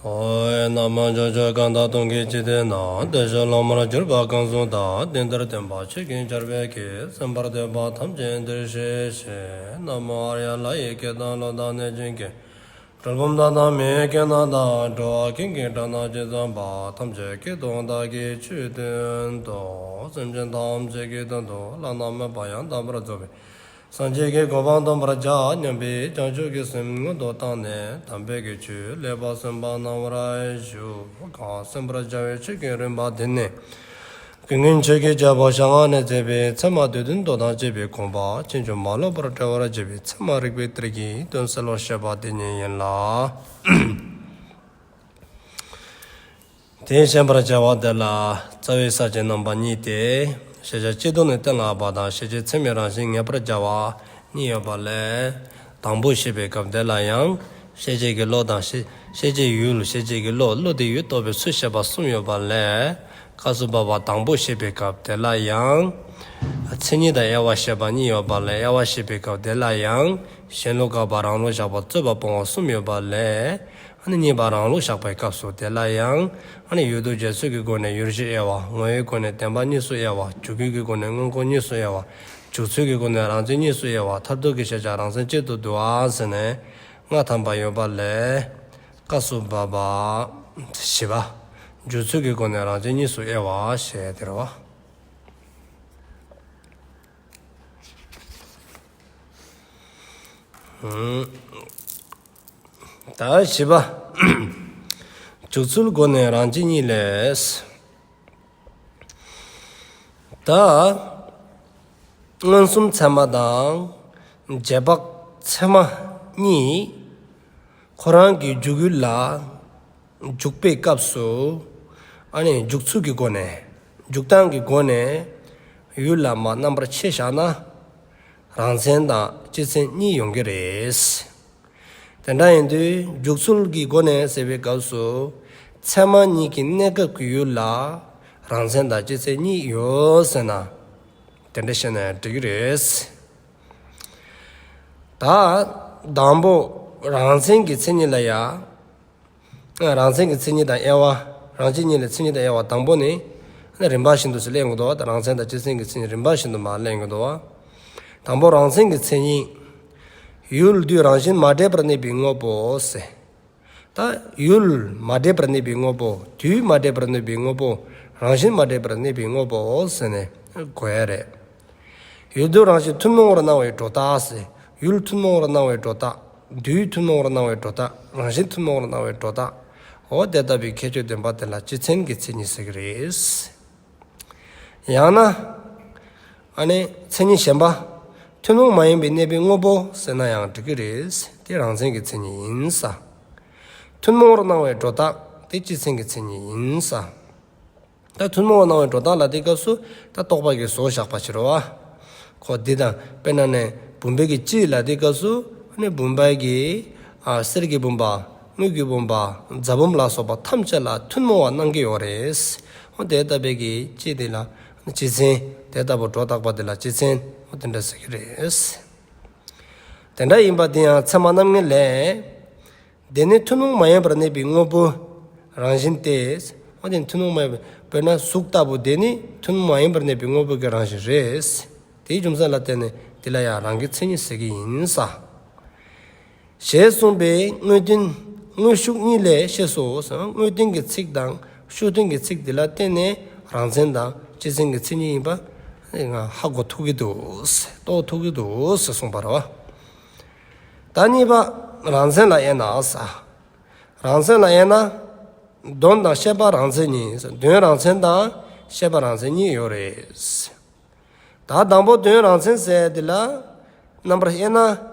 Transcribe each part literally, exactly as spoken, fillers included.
ཨོ། ན་མོ། ཕྱོགས་བཅུ་གང་དག་སྟོང་གི་འཇིག་རྟེན་ན། བདེ་གཤེགས་སློབ་མར་གྱུར་པ་གང་སུ་དག། དེང་འདིར་སྟོན་པ་ཆོས་ཀྱི་ཆར་འབེབས་ཀྱིས། གསན་པར་འདོད་པ་ཐམས་ཅད་འདིར་གཤེགས་ཤིག། ན་མོ་ཨཱརྱ། ལྷ་ཡི་སྐད་དང་ཀླུ་དང་གནོད་སྦྱིན་སྐད། གྲུལ་བུམ་དག་དང་མི་ཡི་སྐད་རྣམས་དང་། འགྲོ་བ་ཀུན་གྱི་སྒྲ་རྣམས་ཇི་ཙམ་པ། ཐམས་ཅད་སྐད་དུ་བདག་གིས་ཆོས་བསྟན་ཏོ། སེམས་ཅན་ཐམས་ཅད་ཀྱི་དོན་དུ་བླ་ན་མེད་པ་ཡང་དག་པར་རྫོགས་པའི་སངས་རྒྱས་ཀྱི་གོ་འཕང་སྟོན་པར་བྱ་སྙམ་པའི་བྱང་ཆུབ་ཀྱི་སེམས་སྔོན་དུ་བཏང་ནས། དམ་པའི་གི་ཆོས་ལེགས་པར་གསན་པ་གནང་བར་ཞུ། གང་གསན་པར་བྱ་བའི་ཆོས་ཀྱི་རིམ་པ་འདི་ནི། ཀུན་མཁྱེན་ཆོས་ཀྱི་རྒྱལ་པོ་ཞལ་སྔ་ནས་མཛད་པའི་ཚད་མ་སྡེ་བདུན་མདོ་དང་བཅས་པའི་དགོངས་པ་ཕྱིན་ཅི་མ་ལོག་པར་འགྲེལ་བར་བྱེད་པའི་ཚད་མ་རིགས་པའི་གཏེར་གྱི་དོན་གསལ་བར་བཤད་པ་འདི་ཉིད་ཡིན་ལ། དེ་བཤད་པར་བྱ་བ་དེ་ལ་རྩ་བའི་ས་བཅད་རྣམ་པ་གཉིས་ཏེ། ཤེས་བྱ་སྤྱི་ལྡོག་ནས་གཏན་ལ་དབབ་པ་དང་། ཤེས་བྱེད་ཚད་མའི་རང་བཞིན་ངེས་པར་བྱ་བ་གཉིས་ཡོད་པ་ལས། དང་པོ་བཤད་པའི་སྐབས་དེ་ལ་ཡང་། ཤེས་བྱེད་ཀྱི་བློ་དང་ཤེས་ཤེས་བྱེད་ཡུལ། ཤེས་བྱེད་ཀྱི་བློ། བློ་དེ་ཡུལ་རྟོགས་པའི་ཚུལ་བཤད་པ་གསུམ་ཡོད་པ་ལས། སྐབས་སུ་བབ་པ་དང་པོ་བཤད་པའི་སྐབས་དེ་ལ་ཡང་། མཚན་ཉིད་དང་དབྱེ་བ་བཤད་པ་གཉིས་ཡོད་པ་ལས། དབྱེ་བ་བཤད་པའི་སྐབས་དེ་ལ་ཡང་། གཞན་ལུགས་དགག་པ། རང་ལུགས་བཞག་པ། རྩོད་པ་སྤོང་བ་གསུམ་ཡོད་པ་ལས། ཨ་ནི་གཉིས་པ་རང་ལུགས་བཞག་པའི་སྐབས་སུ་དེ་ལ་ཡང་། ཨ་ནི་ཡུལ་དུས་བྱས་ཚུལ་གྱི་སྒོ་ནས་ཡུལ་བཞི་དབྱེ་བ། ངོ་བོའི་སྒོ་ནས་བདེན་པ་གཉིས་སུ་དབྱེ་བ། འཇུག་ཡུལ་གྱི་སྒོ་ནས་སྔོན་འགོག་གཉིས་སུ་དབྱེ་བ། འཇུག་ཚུལ་གྱི་སྒོ་ནས་རང་མཚན་གཉིས་སུ་དབྱེ་བ། མཐར་ཐུག་གི་ཤེས་བྱ་རང་མཚན་གཅིག་ཏུ་འདུ་བ་ཟེར་ནས་ལྔ་ཐམ་པ་ཡོད་པ་ལས། སྐབས་སུ་བབ་པ་བཞི་པ། འཇུག་ཚུལ་གྱི་སྒོ་ནས་རང་མཚན་གཉིས་སུ་དབྱེ་བ་ཞེས་དེ་རེད་བ། ད་བཞི་པ། འཇུག་ཚུལ་སྒོ་ནས་རང་མཚན་གཉིས་ལས། ད་མངོན་སུམ་ཚད་མ་དང་རྗེས་དཔག་ཚད་མ་གཉིས། ཁོ་རང་གི་འཇུག་ཡུལ་ལ་འཇུག་པའི་སྐབས་སུ། ཨ་ནི་འཇུག་ཚུལ་གྱི་སྒོ་ནས། འཇུག་སྟངས་ཀྱི་སྒོ་ནས་ཡུལ་ལ་མར་རྣམ་པར་ཕྱེ་བཞག་ན། རང་མཚན་དང་སྤྱི་མཚན་གཉིས་ཡོང་གི་རེད། དེ་འདྲ་ཡིན་དུས་འཇུག་ཚུལ་གྱི་སྒོ་ནས་ཟེར་བའི་སྐབས་སུ། ཚད་མ་གཉིས་ཀྱི་གནས་སྐབས་ཀྱི་ཡུལ་ལ་རང་མཚན་དང་སྤྱི་མཚན་གཉིས་ཡོད་ཟེར་ན། དེ་འདྲ་བཤད་ན་ཡང་འགྲིག་གི་རེད། ད་དང་པོ་རང་མཚན་གྱི་མཚན་ཉིད་ལ་ཡ། རང་མཚན་གྱི་མཚན་ཉིད་དང་དབྱེ་བ། རང་མཚན་གཉིས་ལས་མཚན་ཉིད་དང་དབྱེ་བ་དང་པོ་ནི། རིམ་པ་བཞིན་དུ་ཟེར་གླེང་གི་འདུག་བ། རང་མཚན་དང་སྤྱི་མཚན་གྱི་མཚན་ཉིད་རིམ་པ་བཞིན་དུ་མར་གླེང་གི་འདུག་བ། དང་པོ་རང་མཚན་གྱི་མཚན་ཉིད། ཡུལ་དུས་རང་བཞིན་མ་འདྲེས་པར་གནས་པའི་དངོས་པོ་ཟེར། ད་ཡུལ་མ་འདྲེས་པར་གནས་པའི་དངོས་པོ། དུས་མ་འདྲེས་པར་གནས་པའི་དངོས་པོ། རང་བཞིན་མ་འདྲེས་པར་གནས་པའི་དངོས་པོ་ཟེར་ནས་གོ་ཡ་རེད། ཡུལ་དུས་རང་བཞིན་ཐུན་མོང་བར་སྣང་བའི་སྒྲོ་བཏགས་ཟེར། ཡུལ་ཐུན་མོང་བར་སྣང་བའི་སྒྲོ་བཏགས། དུས་ཐུན་མོང་བར་སྣང་བའི་སྒྲོ་བཏགས། རང་བཞིན་ཐུན་མོང་བར་སྣང་བའི་སྒྲོ་བཏགས། འོ་དེ་ལྟ་བུའི་ཁྱད་ཆོས་ལྡན་པ་དེ་ལ་སྤྱི་མཚན་གྱི་མཚན་ཉིད་ཟེར་གྱི་རེད། ཡང་ན། ཨ་ནི་མཚན་ཉིད་གཞན་པ། ཐུན་མོང་མ་ཡིན་པའི་གནས་པའི་དངོས་པོ་ཟེར་ན་ཡང་འགྲིག་གི་རེད། དེ་རང་མཚན་གྱི་མཚན་ཉིད་ཡིན་ས། ཐུན་མོང་བར་སྣང་བའི་སྒྲོ་བཏགས་དེ་སྤྱི་མཚན་གྱི་མཚན་ཉིད་ཡིན་ས། ད་ཐུན་མོང་བར་སྣང་བའི་སྒྲོ་བཏགས་ལ་དེའི་སྐབས་སུ་ད་རྟོག་པ་གིས་བཟོ་བཞག་པ་ཕྱིར་རོ། ཁོ་འདི་དང་དཔེར་ན་ནི་བུམ་པའི་གི་སྤྱི་ལ་དེའི་སྐབས་སུ་ནི་བུམ་པའི་གི་ཨ་གསེར་གྱི་བུམ་པ། དངུལ་གྱི་བུམ་པ། རྫ་བུམ་ལ་སོགས་པ་ཐམས་ཅད་ལ་ཐུན་མོང་བ་སྣང་གི་ཡོད་རེད། འོ་དེ་ལྟ་བུའི་གི་སྤྱི་དེ་ལ་སྤྱི་མཚན། དེ་ལྟ་བུ་སྒྲོ་བཏགས་པ་དེ་ལ་སྤྱི་མཚན། འོ་དེ་འདྲ་ཟེར་གྱི་རེད། དེ་འདྲ་ཡིན་པ་དེ་ཡང་ཚད་མ་རྣམ་ངེས་ལས། དེ་ནི་ཐུན་མོང་མ་ཡིན་པར་གནས་པའི་དངོས་པོ་རང་བཞིན་ཏེ། འོ་དེ་ཐུན་མོང་མ་ཡིན་པ། དཔེར་ན་གཟུགས་ལྟ་བུ་དེ་ནི་ཐུན་མོང་མ་ཡིན་པར་གནས་པའི་དངོས་པོ་གི་རང་བཞིན་རེད། དེའི་རྒྱུ་མཚན་ལ་བརྟེན་ནས་དེ་ལ་ཡང་རང་གི་མཚན་ཉིད་ཟེར་གྱི་ཡིན་ས། ཞེས་གསུངས་པས་དངོས་བསྟན་དངོས་ཤུགས་གཉིས་ལས་ཤེས་སོ་ཟེར། དངོས་བསྟན་གྱི་ཚིག་དང་ཤུགས་བསྟན་གྱི་ཚིག་དེ་ལ་བརྟེན་ནས་རང་མཚན་དང་སྤྱི་མཚན་གྱི་མཚན་ཉིད་ཡིན་པ་ང་ཧ་གོ་ཐུབ་ཀྱི་འདུག། རྟོགས་ཐུབ་ཀྱི་འདུག་ཟེར་གསུངས་པ་རེད་བ། ད་གཉིས་པ་རང་མཚན་ལ་དབྱེ་ན་ས། རང་མཚན་ལ་དབྱེ་ན། དོན་དང་ཤེས་པ་རང་མཚན་ཉིད། དོན་རང་མཚན་དང་ཤེས་པ་རང་མཚན་གཉིས་ཡོད་རེད། ད་དང་པོ་དོན་རང་མཚན་ཟེར་དེ་ལ་རྣམ་པར་དབྱེ་ན་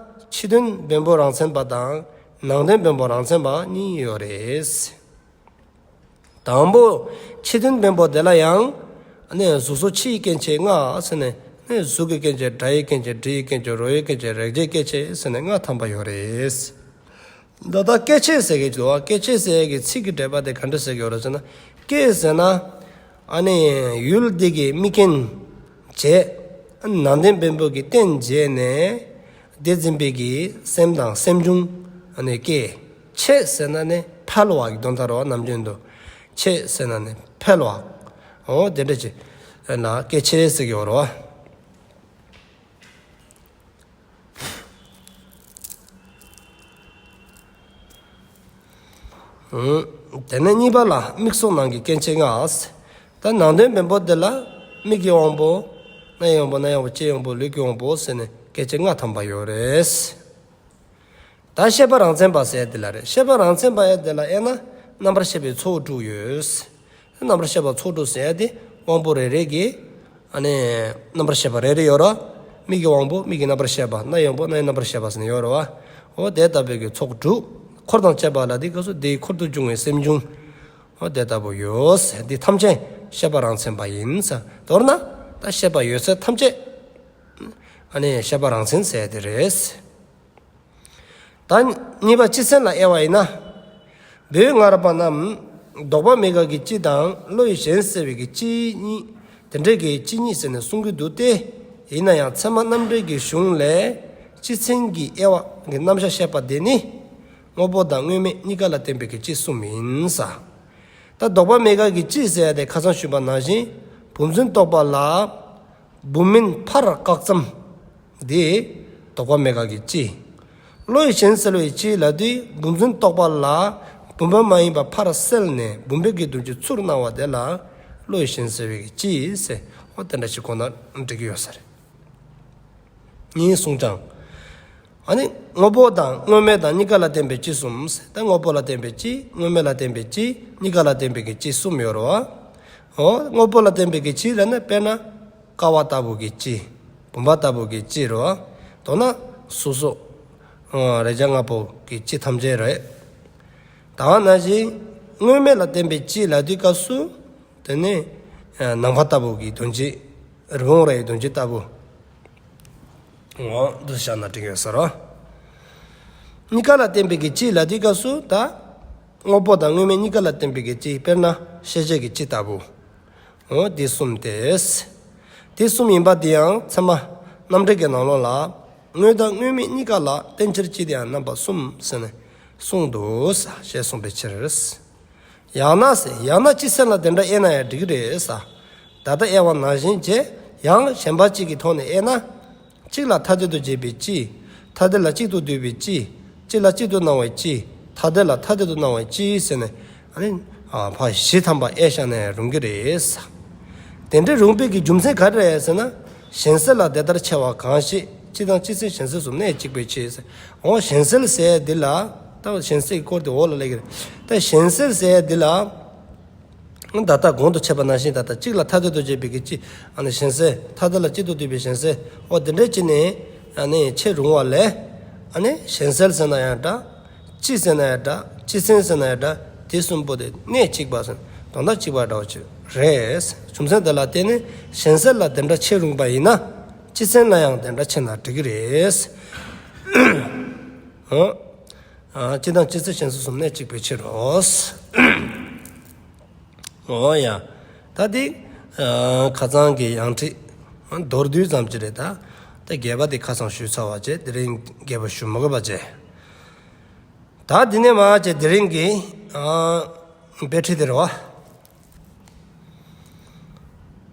ཕྱི་དོན་བེམ་པོ་རང་མཚན་པ་དང་ནང་དོན་བེམ་པོ་རང་མཚན་པ་གཉིས་ཡོད་རེད། དང་པོ་ཕྱི་དོན་བེམ་པོ་དེ་ལ་ཡང་ནི་གཟུགས་སོགས་ཕྱི་ཡི་སྐྱེ་མཆེད་ལྔ་ཟེར་ནས་ནི་གཟུགས་ཀྱི་སྐྱེ་མཆེད། སྒྲ་ཡི་སྐྱེ་མཆེད། དྲི་ཡི་སྐྱེ་མཆེད། རོ་ཡི་སྐྱེ་མཆེད། རེག་བྱའི་སྐྱེ་མཆེད་ཟེར་ནས་ལྔ་ཐམ་པ་ཡོད་རེད། ད་ལྟ་སྐྱེ་མཆེད་ཟེར་གྱི་འདུག་བ། སྐྱེ་མཆེད་ཟེར་གྱི་ཚིག་གི་འགྲེལ་པ་དེ་ག་འདྲ་ཟེར་གྱི་ཡོད་རེད་ཟེར་ན། སྐྱེ་ཟེར་ན་ཨ་ནི་ཡུལ་དེ་གི་དམིགས་རྐྱེན་བྱས། ནང་དོན་བེམ་པོ་གི་རྟེན་བྱས་ནས་དེ་འཛིན་པའི་གི་སེམས་དང་སེམས་བྱུང་ཨ་ནི་སྐྱེ། མཆེད་ཟེར་ན་ནི་ འཕེལ་བ་གི་དོན་དག་རེད་བ། ནམ་རྒྱུན་དུ་ཆེ་ཟེར་ན་ནི་འཕེལ་བ། འོ་དེ་འདྲ་ཅིག་ལ་སྐད་ཆེ་ཟེར་གྱི་ཡོད་རེད་བ། དེ་ནས་གཉིས་པ་ལ་མིག་སོགས་ནང་གི་སྐྱེ་མཆེད་ལྔ། ད་ནང་དོན་བེམ་པོ་དེ་ལ་མིག་གི་དབང་པོ། རྣ་ཡི་དབང་པོ། སྣ་ཡི་དབང་པོ། ལྕེའི་དབང་པོ། ལུས་ཀྱི་དབང་པོ་ཟེར་ནས་སྐྱེ་མཆེད་ལྔ་ཐམ་པ་ཡོད་རེད། ད་ཤེས་པ་རང་མཚན་པ་ཟེར་ཡ་དེ་ལ་རེད། ཤེས་པ་རང་མཚན་པ་ཡ་དེ་ལ་དབྱེ་ན་རྣམ་པར་ཤེས་པའི་ཚོགས་དྲུག་ཡོད། རྣམ་པར་ཤེས་པ་ཚོགས་དྲུག་ཟེར་ཡ་དེ་དབང་པོ་རེ་རེ་གི་ཨ་ནི་རྣམ་པར་ཤེས་པ་རེ་རེ་ཡོད་ར། མིག་གི་དབང་པོ། མིག་གི་རྣམ་པར་ཤེས་པ། རྣ་ཡི་དབང་པོ། རྣ་ཡི་རྣམ་པར་ཤེས་པ་ཟེར་ནས་ཡོད་ར་བ། འོ་དེ་ལྟ་བུའི་གི་ཚོགས་དྲུག། འཁོར་དང་བཅས་པ་ལ་དེའི་སྐབས་སུ་དེའི་འཁོར་དུ་འབྱུང་བའི་སེམས་བྱུང་། འོ་དེ་ལྟ་བུ་ཡོད། འདི་ཐམས་ཅད་ཤེས་པ་རང་མཚན་པ་ཡིན་ས། མདོར་ན་ད་ཤེས་པ་ཡོད་ཚད་ཐམས་ཅད་ཨ་ནི་ཤེས་པ་རང་མཚན་ཟེར་ཡ་དེ་རེད། ད་གཉིས་པ་སྤྱི་མཚན་ལ་དབྱེ་བ་ཡིན་ན། བོད་སྔ་རབས་པ་རྣམས་ལྡོག་པ་མེད་དགག་གི་སྤྱི་དང་བློ་ཡི་གཞན་སེལ་བའི་གི་སྤྱི་གཉིས། དེ་འདྲའི་གི་སྤྱི་གཉིས་ཟེར་ནས་གསུང་གི་འདུག་སྟེ། ཡིན་ན་ཡང་ཚད་མ་རྣམ་འགྲེལ་གྱི་གཞུང་ལས་སྤྱི་མཚན་གྱི་དབྱེ་བ་གི་རྣམ་གཞག་བཤད་པ་དེ་ནི་དངོས་པོ་དང་དངོས་མེད་གཉིས་ཀ་ལ་བརྟེན་པའི་གི་སྤྱི་གསུམ་ཡིན་ས། ད་ལྡོག་པ་མེད་དགག་གི་སྤྱི་ཟེར་ཡ་དེ་ཁ་སང་ཞུས་པ་ནང་བཞིན་བུམ་འཛིན་རྟོག་པ་ལ་བུམ་མིན་ཕར་བཀག་ཙམ། འདི་ལྡོག་པ་མེད་དགག་གི་སྤྱི། བློ་ཡི་གཞན་སེལ་བའི་སྤྱི་ལབ་དུས་བུམ་འཛིན་རྟོག་པ་ལ་བུམ་པ་མ་ཡིན་པ་ཕར་སེལ་ནས་བུམ་པའི་གི་དོན་སྤྱི་ཚུར་སྣང་བ་དེ་ལ་བློ་ཡི་གཞན་སེལ་བའི་སྤྱི་ཟེར། འོ་དེ་འདྲ་ཞིག་གོ་ན་འགྲིག་གི་ཡོད་ས་རེད། གཉིས་གསུངས་ཀྱང་། ཨ་ནི་དངོས་པོ་དང་དངོས་མེད་དང་གཉིས་ཀ་ལ་བརྟེན་པའི་སྤྱི་གསུམ། ད་དངོས་པོ་ལ་བརྟེན་པའི་སྤྱི། དངོས་མེད་ལ་བརྟེན་པའི་སྤྱི། གཉིས་ཀ་ལ་བརྟེན་པའི་གི་སྤྱི་གསུམ་ཡོད་རེད་བ། འོ་དངོས་པོ་ལ་བརྟེན་པའི་གི་སྤྱི་ལ་ནི་དཔེར་ན་ཀ་བ་ལྟ་བུ་གི་སྤྱི། བུམ་པ་ལྟ་བུ་གི་སྤྱི་རེད་བ། མདོར་ན་སོ་སོ་རེག་བྱ་ལྔ་པོ་གི་སྤྱི་ཐམས་ཅད་རེད། ད་ནང་བཞིན་དངོས་མེད་ལ་བརྟེན་པའི་སྤྱི་ལ་དུས་སྐབས་སུ། དེ་ནི་ནམ་མཁའ་ལྟ་བུ་གི་དོན་སྤྱི། རི་བོང་རྭའི་དོན་སྤྱི་ལྟ་བུ། འོ་འདི་བཞག་ན་འགྲིག་ཡོད་ས་རེད། གཉིས་ཀ་ལ་བརྟེན་པའི་གི་སྤྱི་ལ་དུས་སྐབས་སུ་ད་དངོས་པོ་དང་དངོས་མེད་གཉིས་ཀ་ལ་བརྟེན་པའི་གི་སྤྱི། དཔེར་ན་ཤེས་བྱའི་གི་སྤྱི་ལྟ་བུ། འོ་འདི་གསུམ་སྟེ། འདི་གསུམ་ཡིན་པ་འདི་ཡང་ཚད་མ་རྣམ་འགྲེལ་གྱི་ནང་ལོགས་ལ་དངོས་དང་དངོས་མེད་གཉིས་ཀ་ལ་བརྟེན་ཕྱིར་སྤྱི་དེ་ཡང་རྣམ་པ་གསུམ་ཟེར་ནས་གསུངས་འདུག་ཞེས་གསུངས་པའི་ཕྱིར། ཡང་ན་ཟེར། ཡང་ན་སྤྱི་མཚན་ལ་དེ་འདྲ་དབྱེ་ན་ཡང་འགྲིག་གི་རེད་ས། ད་ལྟ་དབྱེ་བ་ནང་བཞིན་བྱས་ཡང་གཞན་པ་གཅིག་གི་ཐོག་ནས་དབྱེ་ན། གཅིག་ལ་ཐ་དད་དུ་བྱེད་པའི་སྤྱི། ཐ་དད་ལ་གཅིག་ཏུ་བསྡུས་པའི་སྤྱི། གཅིག་ལ་གཅིག་ཏུ་སྣང་བའི་སྤྱི། ཐ་དད་ལ་ཐ་དད་དུ་སྣང་བའི་སྤྱི་ཟེར་ནས་ཨ་ནི་ཕར་བཞི་ཐམ་པ་དབྱེ་བཞག་ན་ཡང་རུང་གི་རེད་ས། དེ་འདྲ་རུང་བའི་གི་རྒྱུ་མཚན་ག་རེ་རེད་ཟེར་ན། གཞན་སེལ་ལ་དེ་ལྟར་ཕྱེ་བ་གང་ཞིག། སྤྱི་དང་སྤྱི་མཚན་གཞན་སེལ་གསུམ་གནད་གཅིག་པའི་ཕྱིར་ཟེར། འོ་གཞན་སེལ་ཟེར་འདི་ལ། ད་གཞན་སེལ་གྱི་སྐོར་དེ་འོག་ལ་སླེབས་ཀྱི་རེད། ད་གཞན་སེལ་ཟེར་འདི་ལ། ད་ལྟ་གོང་དུ་འཆད་པ་ནང་བཞིན་ད་ལྟ་གཅིག་ལ་ཐ་དད་དུ་བྱེད་པའི་གི་སྤྱི། ཨ་ནི་གཞན་སེལ། ཐ་དད་ལ་གཅིག་ཏུ་བསྡུས་པའི་གཞན་སེལ། འོ་དེ་འདྲ་བྱས་ནས་ཨ་ནི་ཕྱེ་རུང་བ་ལས། ཨ་ནི་གཞན་སེལ་ཟེར་ན་ཡང་འདྲ། སྤྱི་ཟེར་ན་ཡང་འདྲ། སྤྱི་མཚན་ཟེར་ན་ཡང་འདྲ། དེ་གསུམ་པོ་དེ་གནད་གཅིག་པ་ཟེར། དོན་དག་གཅིག་པ་འདྲ་བ་ཅིག་རེད། རྒྱུ་མཚན་དེ་ལ་བརྟེན་ནས་གཞན་སེལ་ལ་དེ་འདྲ་ཕྱེ་རུང་བ་ཡིན་ན། སྤྱི་མཚན་ལ་ཡང་དེ་འདྲ་ཕྱེ་ན་འགྲིག་གི་རེད། འོ། ཨ་སྤྱི་དང་སྤྱི་མཚན་གཞན་སེལ་གསུམ་གནད་གཅིག་པའི་ཕྱིར་རོ། འོ་ཡ། ད་འདི་ཨ་ཁ་སང་གི་ཡང་ཁྲིད་མདོར་བསྡུས་ཙམ་ཅིག་རེད་ད། ད་རྒྱས་པ་འདི་ཁ་སང་ཞུས་ཚར་བ་བྱས། དེ་རིང་རྒྱས་པ་ཞུ་མ་དགོས་པ་བྱས། ད་འདི་ནས་མར་བྱས་དེ་རིང་གི་ཨ་དཔེ་ཁྲིད་དེ་རེད་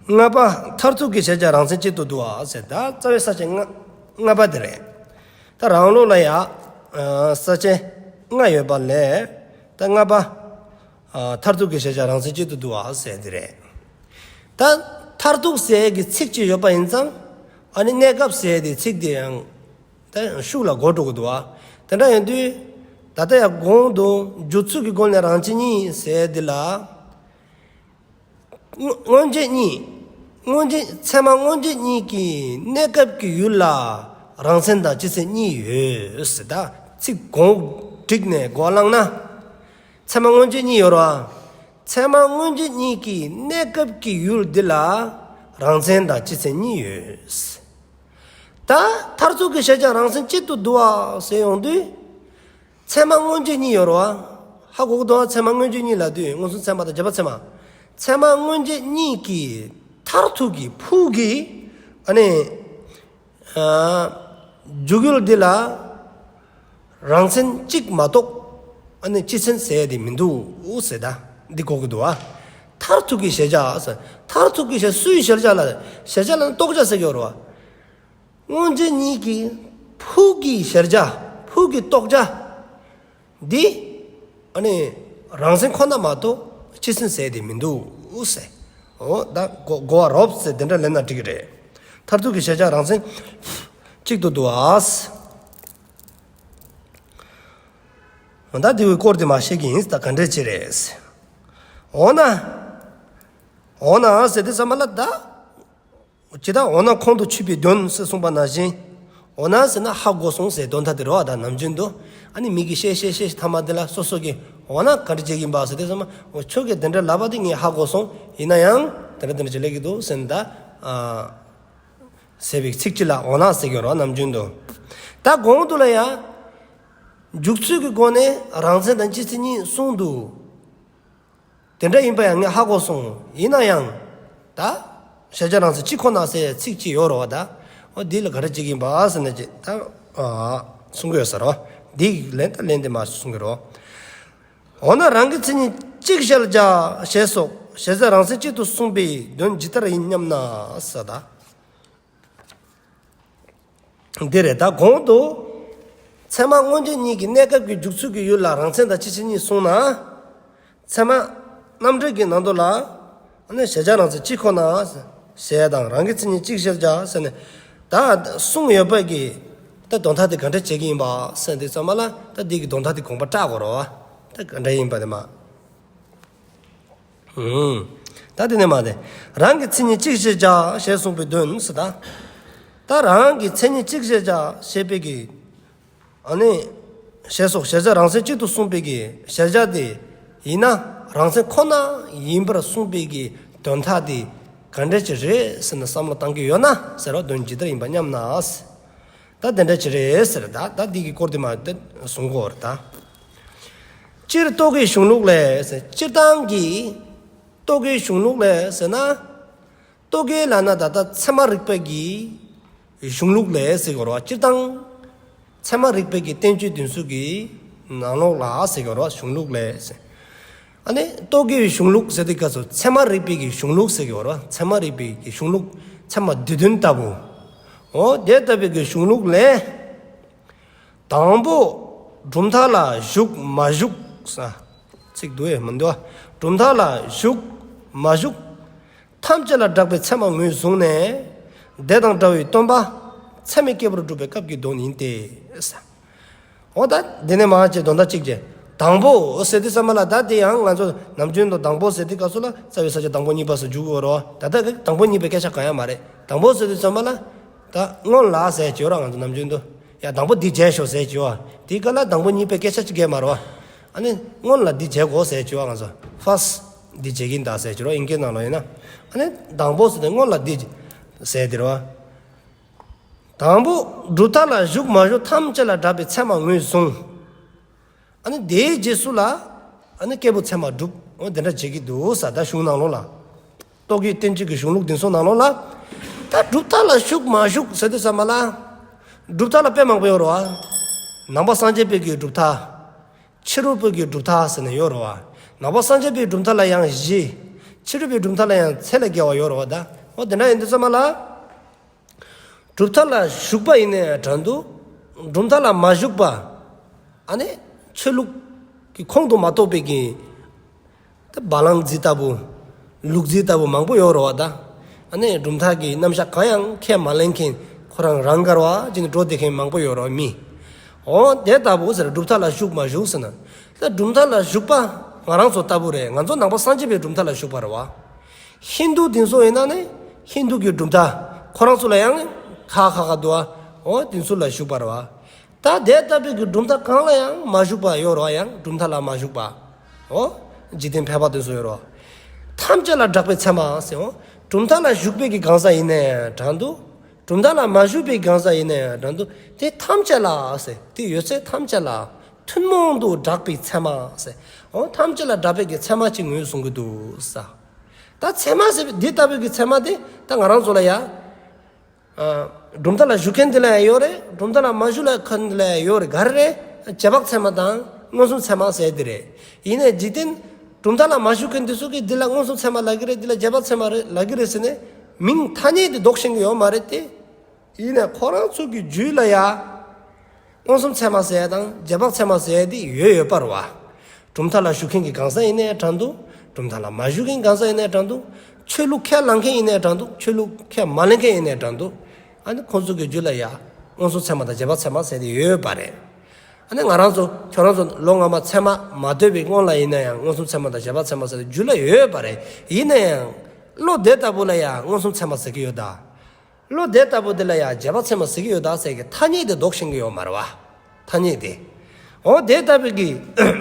བ། ལྔ་པ་མཐར་ཐུག་གི་གཞལ་བྱ་རང་མཚན་གཅིག་ཏུ་འདུ་བ་ཟེར། ད་རྩ་བའི་ས་བཅད་ལྔ་ལྔ་པ་དེ་རེད། ད་རང་ལུགས་ལ་ཡ་ཨ་ས་བཅད་ལྔ་ཡོད་པ་ལས་ད་ལྔ་པ་ཨ་མཐར་ཐུག་གི་གཞལ་བྱ་རང་མཚན་གཅིག་ཏུ་འདུ་བ་ཟེར་དེ་རེད། ད་མཐར་ཐུག་ཟེར་གྱི་ཚིག་ཅིག་ཡོད་པ་ཡིན་ཙང་། ཨ་ནི་གནས་སྐབས་ཟེར་དེ་ཚིག་དེ་ཡང་ད་ཤུགས་ལ་གོ་འགྲོ་གི་འདུག་བ། དེ་འདྲ་ཡིན་དུས་ད་ལྟ་ཡང་གོང་དུ་འཇུག་ཚུལ་གྱི་སྒོ་ནས་རང་མཚན་གཉིས་ཟེར་དེ་ལ། མངོན་རྗེས་གཉིས། མངོན་རྗེས། ཚད་མ་མངོན་རྗེས་གཉིས་ཀྱི་གནས་སྐབས་ཀྱི་ཡུལ་ལ་རང་མཚན་དང་སྤྱི་མཚན་གཉིས་ཡོད་ཟེར། ད་ཚིག་གོང་བསྒྲིགས་ནས་གོ་བླངས་ན། ཚད་མ་མངོན་རྗེས་གཉིས་ཡོད་རེད་བ། ཚད་མ་མངོན་རྗེས་གཉིས་ཀྱི་གནས་སྐབས་ཀྱི་ཡུལ་འདི་ལ་རང་མཚན་དང་སྤྱི་མཚན་གཉིས་ཡོད། ད་མཐར་ཐུག་གི་གཞལ་བྱ་རང་མཚན་གཅིག་ཏུ་འདུ་བ་ཟེར་ཡོང་དུས། ཚད་མ་མངོན་རྗེས་གཉིས་ཡོད་རེད་བ། ཧ་གོ་གི་འདུག་བ། ཚད་མ་མངོན་རྗེས་གཉིས་ལབ་དུས་མངོན་སུམ་ཚད་མ་དང་རྗེས་དཔག་ཚད་མ། ཚད་མ་མངོན་རྗེས་གཉིས་ཀྱི་མཐར་ཐུག་གི་ཕུགས་ཀྱི་ཨ་ནི་ཨ་འཇུག་ཡུལ་འདི་ལ་རང་མཚན་གཅིག་མ་གཏོགས་ ཨ་ནི་སྤྱི་མཚན་ཟེར་ཡ་དེ་མི་འདུག་ཟེར། ད་འདི་གོ་གི་འདུག་ཨ། མཐར་ཐུག་གི་གཞལ་བྱ་ཟེར། མཐར་ཐུག་གི་གཞལ། སུའི་གཞལ་བྱ་ལ། གཞལ་བྱ་ལ་ནི་རྟོགས་བྱ་ཟེར་གྱི་ཡོད་རེད་བ། སྔོན་བྱོན་ཉིད་ཀྱི་ཕུགས་ཀྱི་གཞལ་བྱ། ཕུགས་ཀྱི་རྟོགས་བྱ་འདི། ཨ་ནི་རང་མཚན་ཁོ་ན་མ་གཏོགས་སྤྱི་མཚན་ཟེར་དེ་མི་འདུག་ཟེར། འོ་ད་གོ་གོ་བ་རོབ་ཟེར་དེ་འདྲ་ལེན་ན་འགྲིག་གི་རེད། མཐར་ཐུག་གི་གཞལ་བྱ་རང་མཚན་གཅིག་ཏུ་འདུག་ཨ་ཟེར། འོ་ད་དེའི་སྐོར་དེ་མར་བཤད་ཀྱི་ཡིན། ད་ག་འདྲ་ཅིག་རེད། འོ་ན། འོ་ན་ཟེར་དུས་ཙམ་པ་ལ་ད། ཇི་ལྟར་འོ་ན་ཁོང་དུ་ཆུད་པའི་དོན་ཟེར་གསུངས་པ་ནང་བཞིན། འོ་ན་ཟེར་ན་ཧ་གོ་སོང་ཟེར་དོན་དག་དེ་རེད་བ། ད་ནམ་རྒྱུན་དུ། ཨ་ནི་མི་གིས་བཤད་བཤད་བཤད་མཐའ་མ་དེ་ལ་སོ་སོ་གིས་འོ་ན་ག་འདྲ་བྱེད་ཀྱི་ཡིན་པ་ཟེར་དུས་ཙམ་པ། འོ་ཁྱོད་ཀྱིས་དེ་འདྲ་ལབ་པ་དེ་ངས་ཧ་གོ་སོང་། ཡིན་ན་ཡང་དེ་འདྲ་དེ་འདྲ་ཅིག་ལབ་ཀྱི་འདུག་ཟེར་ན་ད། ཨ། ཟེར་བའི་ཚིག་གཅིག་ལ་འོ་ན་ཟེར་གྱི་ཡོད་རེད་བ་ནམ་རྒྱུན་དུ། ད་གོང་དུ་ལ་ཡ། འཇུག་ཚུལ་གྱི་སྒོ་ནས་རང་མཚན་དང་སྤྱི་མཚན་གཉིས་གསུངས་འདུག། དེ་འདྲ་ཡིན་པ་ཡང་ངས་ཧ་གོ་སོང་། ཡིན་ན་ཡང་། ད། གཞལ་བྱ་རང་མཚན་གཅིག་ཁོ་ན་ཟེར་ཚིག་གཅིག་ཡོད་རེད་བ་ད། འོ་འདི་ལ་ག་འདྲ་བྱེད་ཀྱི་ཡིན་པ་ཟེར་ན་ཅི་ད། ཨ། གསུང་གི་ཡོད་ས་རེད་བ། འདི་ལན་ད་ལན་དེ་མར་གསུང་གི་རེད་བ། འོ་ན་རང་གི་མཚན་ཉིད་གཅིག་གཞལ་བྱ་ཞེས་སོགས་གཞལ་བྱ་རང་མཚན་གཅིག་ཏུ་གསུངས་པའི་དོན་ཇི་ལྟར་ཡིན་སྙམ་ན་ཟེར་ད། འདི་རེད། ད་གོང་དུ་ཚད་མ་སྔོན་བྱོན་ཉིད་ཀྱི་གནས་སྐབས་ཀྱི་འཇུག་ཚུལ་གྱི་ཡུལ་ལ་རང་མཚན་དང་སྤྱི་མཚན་གཉིས་གསུངས་ན། ཚད་མ་རྣམ་འགྲེལ་གྱི་ནང་དུ་ལ། ཨ་ནི་གཞལ་བྱ་རང་མཚན་གཅིག་ཁོ་ན་ཟེར་དང་། རང་གི་མཚན་ཉིད་གཅིག་གཞལ་བྱ་ཟེར་ནས་ད་གསུངས་ཡོད་པ་གི། ད་དོན་དག་དེ་ག་འདྲ་བྱེད་ཀྱི་ཡིན་པ་ཟེར་དུས་ཙམ་པ་ལ། ད་འདི་གི་དོན་དག་དེ་དགོངས་པ་བཀྲལ་དགོས་རེད་བ། ད་ག་འདྲ་ཡིན་པ་དེ་མར། ཨུམ། ད་དེ་ནས་མར་དེ། རང་གི་མཚན་ཉིད་གཅིག་གཞལ་བྱ་ཞེས་གསུངས་པའི་དོན་ཟེར་ད། ད་རང་གི་མཚན་ཉིད་གཅིག་གཞལ་བྱ་ཞེས་པའི་གི། ཨ་ནི། ཞེས་སོགས་གཞལ་བྱ་རང་མཚན་གཅིག་ཏུ་གསུངས་པའི་གི་གཞལ་བྱ་དེ། ཡིན་ན་རང་མཚན་ཁོ་ན་ཡིན་པར་གསུངས་པའི་གི་དོན་དག་དེ་ག་འདྲ་ཅིག་རེད་ཟེར་ནས་བསམ་བློ་བཏང་གི་ཡོད་ན་ཟེར་བ། དོན་ཇི་ལྟར་ཡིན་པ་སྙམ་ན་ཟེར། ད་དེ་འདྲ་ཅིག་རེད་ཟེར། ད་ད་འདི་གི་སྐོར་དེ་མར་དེ་གསུང་གི་ཡོད་རེད་ད། སྤྱིར་རྟོག་གེའི་གཞུང་ལུགས་ལས་ཟེར། སྤྱིར་བཏང་གི་རྟོག་གེའི་གཞུང་ལུགས་ལས་ཟེར་ན། རྟོག་གེ་ལབ་ན་ད་ལྟ་ཚད་མ་རིག་པའི་གི་གཞུང་ལུགས་ལས་ཟེར་གྱི་ཡོད་རེད་བ། སྤྱིར་བཏང་ཚད་མ་རིག་པའི་གི་བསྟན་བཅོས་འདི་ཚོ་གི་ནང་ལོགས་ལ་ཟེར་གྱི་ཡོད་རེད་བ། གཞུང་ལུགས་ལས་ཟེར། ཨ་ནི་རྟོག་གེའི་གཞུང་ལུགས་ཟེར་དུས་སྐབས་སུ་ཚད་མ་རིག་པའི་གི་གཞུང་ལུགས་ཟེར་གྱི་ཡོད་རེད་བ། ཚད་མ་རིག་པའི་གི་གཞུང་ལུགས། ཚད་མ་སྡེ་བདུན་ལྟ་བུ། འོ་དེ་ལྟ་བུའི་གི་གཞུང་ལུགས་ལས། དང་པོ། གྲུབ་མཐའ་ལ་ཞུགས་མ་ཞུགས་ཟེར། ཚིག་འདུག་ཨེ་མི་འདུག་ཨ། གྲུབ་མཐའ་ལ་ཞུགས་མ་ཞུགས། ཐམས་ཅད་ལ་གྲགས་པའི་ཚད་མ་ངོས་བཟུང་ནས། དེ་དང་འདྲ་བའི་སྟོན་པ་ཚད་མའི་སྐྱེས་བུར་གྲུབ་པའི་སྐབས་ཀྱི་དོན་ཡིན་ཏེ་ཟེར། འོ་ད་འདི་ནས་མར་ཅིག་དོན་དག་གཅིག་བྱས། དང་པོ་ཟེར་དུས་ཙམ་པ་ལ། ད་དེ་ཡང་ང་ཚོ་ནམ་རྒྱུན་དུ་དང་པོ་ཟེར་དུས་སྐབས་སུ་ལ་རྩ་བའི་ས་བཅད་དང་པོ་གཉིས་པ་སོགས་འཇུག་གི་ཡོད་རེད་བ། ད་ལྟ་གི་དང་པོ་གཉིས་པའི་སྐད་ཆ་གང་ཡང་མ་རེད། དང་པོ་ཟེར་དུས་ཙམ་པ་ལ། ད་སྔོན་ལ་ཟེར་གྱི་ཡོད་རེད་ང་ཚོ་ནམ་རྒྱུན་དུ། ཡ་དང་པོ་འདི་བྱས་ཤོག་ཟེར་གྱི་ཡོད་རེད། དེའི་སྐབས་ལ་དང་པོ་གཉིས་པའི་སྐད་ཆ་གཅིག་གས་མ་རེད་བ། ཨ་ནི་སྔོན་ལ་འདི་བྱས་དགོས་ཟེར་གྱི་ཡོད་རེད་ང་ཚོ། ཕརསཊ་འདི་བྱེད་ཀྱི་ཡིན་ད་ཟེར་གྱི་ཡོད་རེད་ཨིན་སྐད་ནང་ལ་ཡིན་ན། ཨ་ནི་དང་པོ་ཟེར་དེ་སྔོན་ལ་འདི་ཟེར་དེ་རེད་བ། དང་པོ། གྲུབ་མཐའ་ལ་ཞུགས་མ་ཞུགས་ཐམས་ཅད་ལ་གྲགས་པའི་ཚད་མ་ངོས་བཟུང་། ཨ་ནི་དེའི་རྗེས་སུ་ལ། ཨ་ནི་སྐྱེས་བུ་ཚད་མ་སྒྲུབ། འོ་དེ་འདྲ་བྱེད་ཀྱི་འདུག་ས། ད་གཞུང་ནང་ལོགས་ལ། རྟོག་གེའི་བསྟན་བཅོས་ཀྱི་གཞུང་ལུགས་འདི་ཚོ་ནང་ལོགས་ལ། ད་གྲུབ་མཐའ་ལ་ཞུགས་མ་ཞུགས་ཟེར་དུས་ཙམ་པ་ལ། གྲུབ་མཐའ་ལ་དཔེ་མང་པོ་ཡོད་རེད་བ། ནང་པ་སངས་རྒྱས་པའི་གི་གྲུབ་མཐའ། ཕྱི་རོལ་པའི་གི་གྲུབ་མཐའ་ཟེར་ནས་ཡོད་རེད་བ། ནང་པ་སངས་རྒྱས་པའི་གྲུབ་མཐའ་ལ་ཡང་བཞི། ཕྱི་རོལ་པའི་གྲུབ་མཐའ་ལ་ཡང་ཚད་ལས་བརྒལ་བ་ཡོད་རེད་བ་ད། འོ་དེ་འདྲ་ཡིན་དུས་ཙམ་པ་ལ། གྲུབ་མཐའ་ལ་ཞུགས་པ་ཡིན་ནའི་འདྲ་འདུག་གྲུབ་མཐའ་ལ་མ་ཞུགས་པ། ཨ་ནི་ཆོས་ལུགས་ཀྱི་ཁོངས་སུ་མ་གཏོགས་པའི་གི། ད་བ་ལང་རྫི་ལྟ་བུ། ལུག་རྫི་ལྟ་བུ་མང་པོ་ཡོད་རེད་བ་ད། ཨ་ནི་གྲུབ་མཐའ་གི་རྣམ་གཞག་གང་ཡང་ཁས་མ་ལེན་མཁན། ཁོ་རང་རང་ག་རེ་བྱས་ནས་འགྲོ་བསྡད་མཁན་མང་པོ་ཡོད་རེད་བ་མི། འོ་དེ་ལྟ་བུ་ཟེར། གྲུབ་མཐའ་ལ་ཞུགས་མ་ཞུགས་ཟེར་ན། ད་གྲུབ་མཐའ་ལ་ཞུགས་པ་ང་རང་ཚོ་ལྟ་བུ་རེད། ང་ཚོ་ནང་པ་སངས་རྒྱས་པའི་གྲུབ་མཐའ་ལ་ཞུགས་པ་རེད་བ། ཧིན་རྡུ་དེ་ཚོ་ཡིན་ན་ནི་ཧིན་རྡུ་གི་གྲུབ་མཐའ་ཁོ་རང་ཚོ་ལ་ཡང་ཁ་ཁ་ཁ་འདུག་བ། འོ་དེ་ཚོ་ལ་ཞུགས་པ་རེད་བ། ད་དེ་ལྟ་བུའི་གི་གྲུབ་མཐའ་གང་ལ་ཡང་མ་ཞུགས་པ་ཡོད་རེད་བ། ཡང་གྲུབ་མཐའ་ལ་མ་ཞུགས་པ། འོ། འཇིག་རྟེན་ཕལ་པ་དེ་ཚོ་ཡོད་རེད་བ། ཐམས་ཅད་ལ་གྲགས་པའི་ཚད་མ་ཟེར། འོ། གྲུབ་མཐའ་ལ་ཞུགས་པའི་གི་གང་ཟག་ཡིན་ནའི་འདྲ་འདུག་གྲུབ་མཐའ་ལ་མ་ཞུགས་པའི་གི་གང་ཟག་ཡིན་ནའི་འདྲ་འདུག་དེ་ཐམས་ཅད་ལ་ཟེར། དེ་ཡོད་ཚད་ཐམས་ཅད་ལ་ཐུན་མོང་དུ་གྲགས་པའི་ཚད་མ་ཟེར། འོ། ཐམས་ཅད་ལ་གྲགས་པའི་གི་ཚད་མ་ཅིག་ངོས་བཟུང་གི་འདུག་ས། ད་ཚད་མ་ཟེར་བའི་འདི་ལྟ་བུའི་གི་ཚད་མ་དེ་ད་ང་རང་ཚོ་ལ་ཡ། ཨ། གྲུབ་མཐའ་ལ་ཞུགས་མཁན་དེ་ལ་ཡང་ཡོད་རེད། གྲུབ་མཐའ་ལ་མ་ཞུགས་མཁན་དེ་ལ་ཡང་ཡོད་རེད། ག་རེ་རེད། རྗེས་དཔག་ཚད་མ་དང་ མངོན་སུམ་ཚད་མ་ཟེར་དེ་རེད། ཡིན་ནའི་འཇིག་རྟེན་གྲུབ་མཐའ་ལ་མ་ཞུགས་མཁན་དེ་ཚོ་གིས་འདི་ལ་མངོན་སུམ་ཚད་མ་ལབ་ཀྱི་རེད། འདི་ལ་རྗེས་དཔག་ཚད་མ་རེད་ལབ་ཀྱི་རེད་ཟེར་ནས་མིང་ཐ་སྙད་དེ་འདོགས་ཤེས་ཀྱི་ཡོད་མ་རེད་དེ། ཡིན་ནའི་ཁོ་རང་ཚོ་གི་རྒྱུད་ལ་ཡ། མངོན་སུམ་ཚད་མ་ཟེར་ཡ་དང་རྗེས་དཔག་ཚད་མ་ཟེར་ཡ་དེ་ཡོད་ཡོད་པ་རེད་བ། གྲུབ་མཐའ་ལ་ཞུགས་མཁན་གྱི་གང་ཟག་ཡིན་ནའི་འདྲ་འདུག་གྲུབ་མཐའ་ལ་མ་ཞུགས་མཁན་གང་ཟག་ཡིན་ནའི་འདྲ་འདུག་ཆོས་ལུགས་ཁས་བླངས་མཁན་ཡིན་ནའི་འདྲ་འདུག་ཆོས་ལུགས་ཁས་མ་ལེན་མཁན་ཡིན་ནའི་འདྲ་འདུག་ཨ་ནི་ཁོང་ཚོ་གི་རྒྱུད་ལ་ཡ། མངོན་སུམ་ཚད་མ་དང་རྗེས་དཔག་ཚད་མ་ཟེར་ཡ་དེ་ཡོད་ཡོད་པ་རེད། ཨ་ནི་ང་རང་ཚོ་ཁྱོད་རང་ཚོ་ལོ་སྔ་མ་ཚད་མ་མ་ཐོས་པའི་སྔོན་ལ་ཡིན་ན་ཡང་མངོན་སུམ་ཚད་མ་དང་རྗེས་དཔག་ཚད་མ་ཟེར་ཏེ་རྒྱུད་ལ་ཡོད་ཡོད་པ་རེད། ཡིན་ན་ཡང་བློ་དེ་ལྟ་བུ་ལ་ཡང་མངོན་སུམ་ཚད་མ་ཟེར་གྱི་ཡོད་ད། བློ་དེ་ལྟ་བུ་དེ་ལ་ཡང་རྗེས་དཔག་ཚད་མ་ཟེར་གྱི་ཡོད་ད་ཟེར་གྱི་ཐ་སྙད་དེ་འདོགས་ཤེས་ཀྱི་ཡོད་མ་རེད་བ། ཐ་སྙད་དེ། འོ་དེ་ལྟ་བུའི་གི་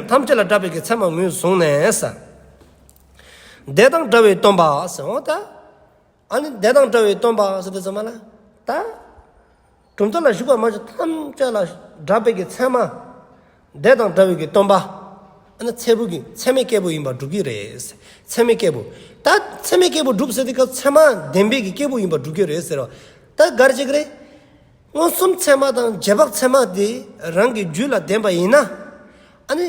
ཐམས་ཅད་ལ་གྲགས་པའི་གི་ཚད་མ་ངོས་བཟུང་ནས་ས། དེ་དང་འདྲ་བའི་སྟོན་པ་ཟེར་འོ་ད། ཨ་ནི་དེ་དང་འདྲ་བའི་སྟོན་པ་ཟེར་དུས་ཙམ་པ་ལ། ད། གྲུབ་མཐའ་ལ་ཞུགས་པ་མ་ཞུགས་ཐམས་ཅད་ལ་གྲགས་པའི་གི་ཚད་མ། དེ་དང་འདྲ་བའི་གི་སྟོན་པ། ཨ་ནི་ཚད་བུ་གི་ཚད་མའི་སྐྱེས་བུ་ཡིན་པར་སྒྲུབ་ཀྱི་རེད། ཚད་མའི་སྐྱེས་བུ། ད་ཚད་མའི་སྐྱེས་བུ་སྒྲུབ་ཟེར་དུས་སྐབས་ཚད་མ་ལྡན་པའི་གི་སྐྱེས་བུ་ཡིན་པར་སྒྲུབ་ཀྱི་རེད་ཟེར་བ། ད་ག་རེ་བྱེད་ཀྱི་རེད། མངོན་སུམ་ཚད་མ་དང་རྗེས་དཔག་ཚད་མ་དེ་རང་གི་རྒྱུད་ལ་ལྡན་པ་ཡིན་ན། ཨ་ནི།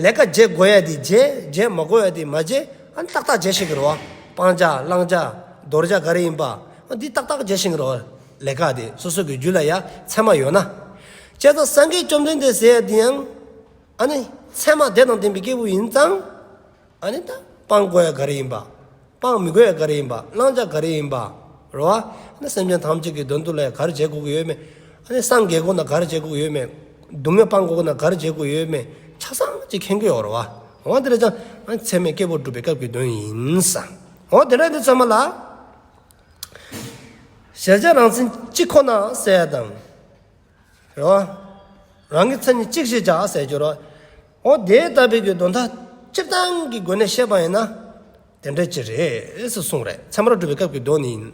ལས་ཀ་བྱེད་དགོས་ཡ་དེ་བྱེད། བྱེད་མ་དགོས་ཡ་དེ་མ་བྱེད། ཨ་ནི་ཏག་ཏག་བྱེད་ཤེས་ཀྱི་རེད་བ། སྤང་བྱ་བླང་བྱ་དོར་བྱ་ག་རེ་ཡིན་པ། ཨ་འདི་ཏག་ཏག་བྱེད་ཤེས་ཀྱི་རེད་བ། ལས་ཀ་དེ་སོ་སོ་གི་རྒྱུད་ལ་ཡ་ཚད་མ་ཡོད་ན། བྱས་ཙང་སངས་རྒྱས་བཅོམ་ལྡན་འདས་ཟེར་ཡ་དེ་ཡང་། ཨ་ནི་ཚད་མ་དེ་དང་ལྡན་པའི་སྐྱེས་བུ་ཡིན་ཙང་། ཨ་ནི་ད་སྤང་དགོས་ཡ་ག་རེ་ཡིན་པ། སྤང་མི་དགོས་ཡ་ག་རེ་ཡིན་པ། བླང་བྱ་ག་རེ་ཡིན་པ། རེད་བ། ཨ་ནི་སེམས་ཅན་ཐམས་ཅད་ཀྱི་དོན་དུ་ལ་ཡ་ག་རེ་བྱེད་དགོས་ཀྱི་ཡོད་མེད། ཨ་ནི་སངས་རྒྱས་དགོས་ན་ག་རེ་བྱེད་དགོས་ཀྱི་ཡོད་མེད། སྡུག་བསྔལ་སྤང་དགོས་ན་ག་རེ་བྱེད་དགོས་ཀྱི་ཡོད་མེད། ཆ་ཚང་ཅིག་མཁྱེན་གྱི་ཡོད་རེད་བ། འོ་དེ་རེད་ཙང་ཨ་ནི་ཚད་མའི་སྐྱེས་བུ་སྒྲུབ་པའི་སྐབས་ཀྱི་དོན་ཡིན་ས། འོ་དེ་རེད་དུས་ཙམ་པ་ལ། གཞལ་བྱ་རང་མཚན་གཅིག་ཁོ་ན་ཟེར་ཡ་དང་། རེད་བ། རང་གི་མཚན་ཉིད་གཅིག་ཞེས་བྱ་ཟེར་རྒྱུ་རེད། འོ་དེ་ལྟ་བུའི་གི་དོན་དག་སྤྱིར་བཏང་གི་སྒོ་ནས་བཤད་པ་ཡིན་ན། དེ་འདྲ་ཅིག་རེད་ཟེར་གསུངས་རེད། ཚད་མར་སྒྲུབ་པའི་སྐབས་ཀྱི་དོན་ཡིན།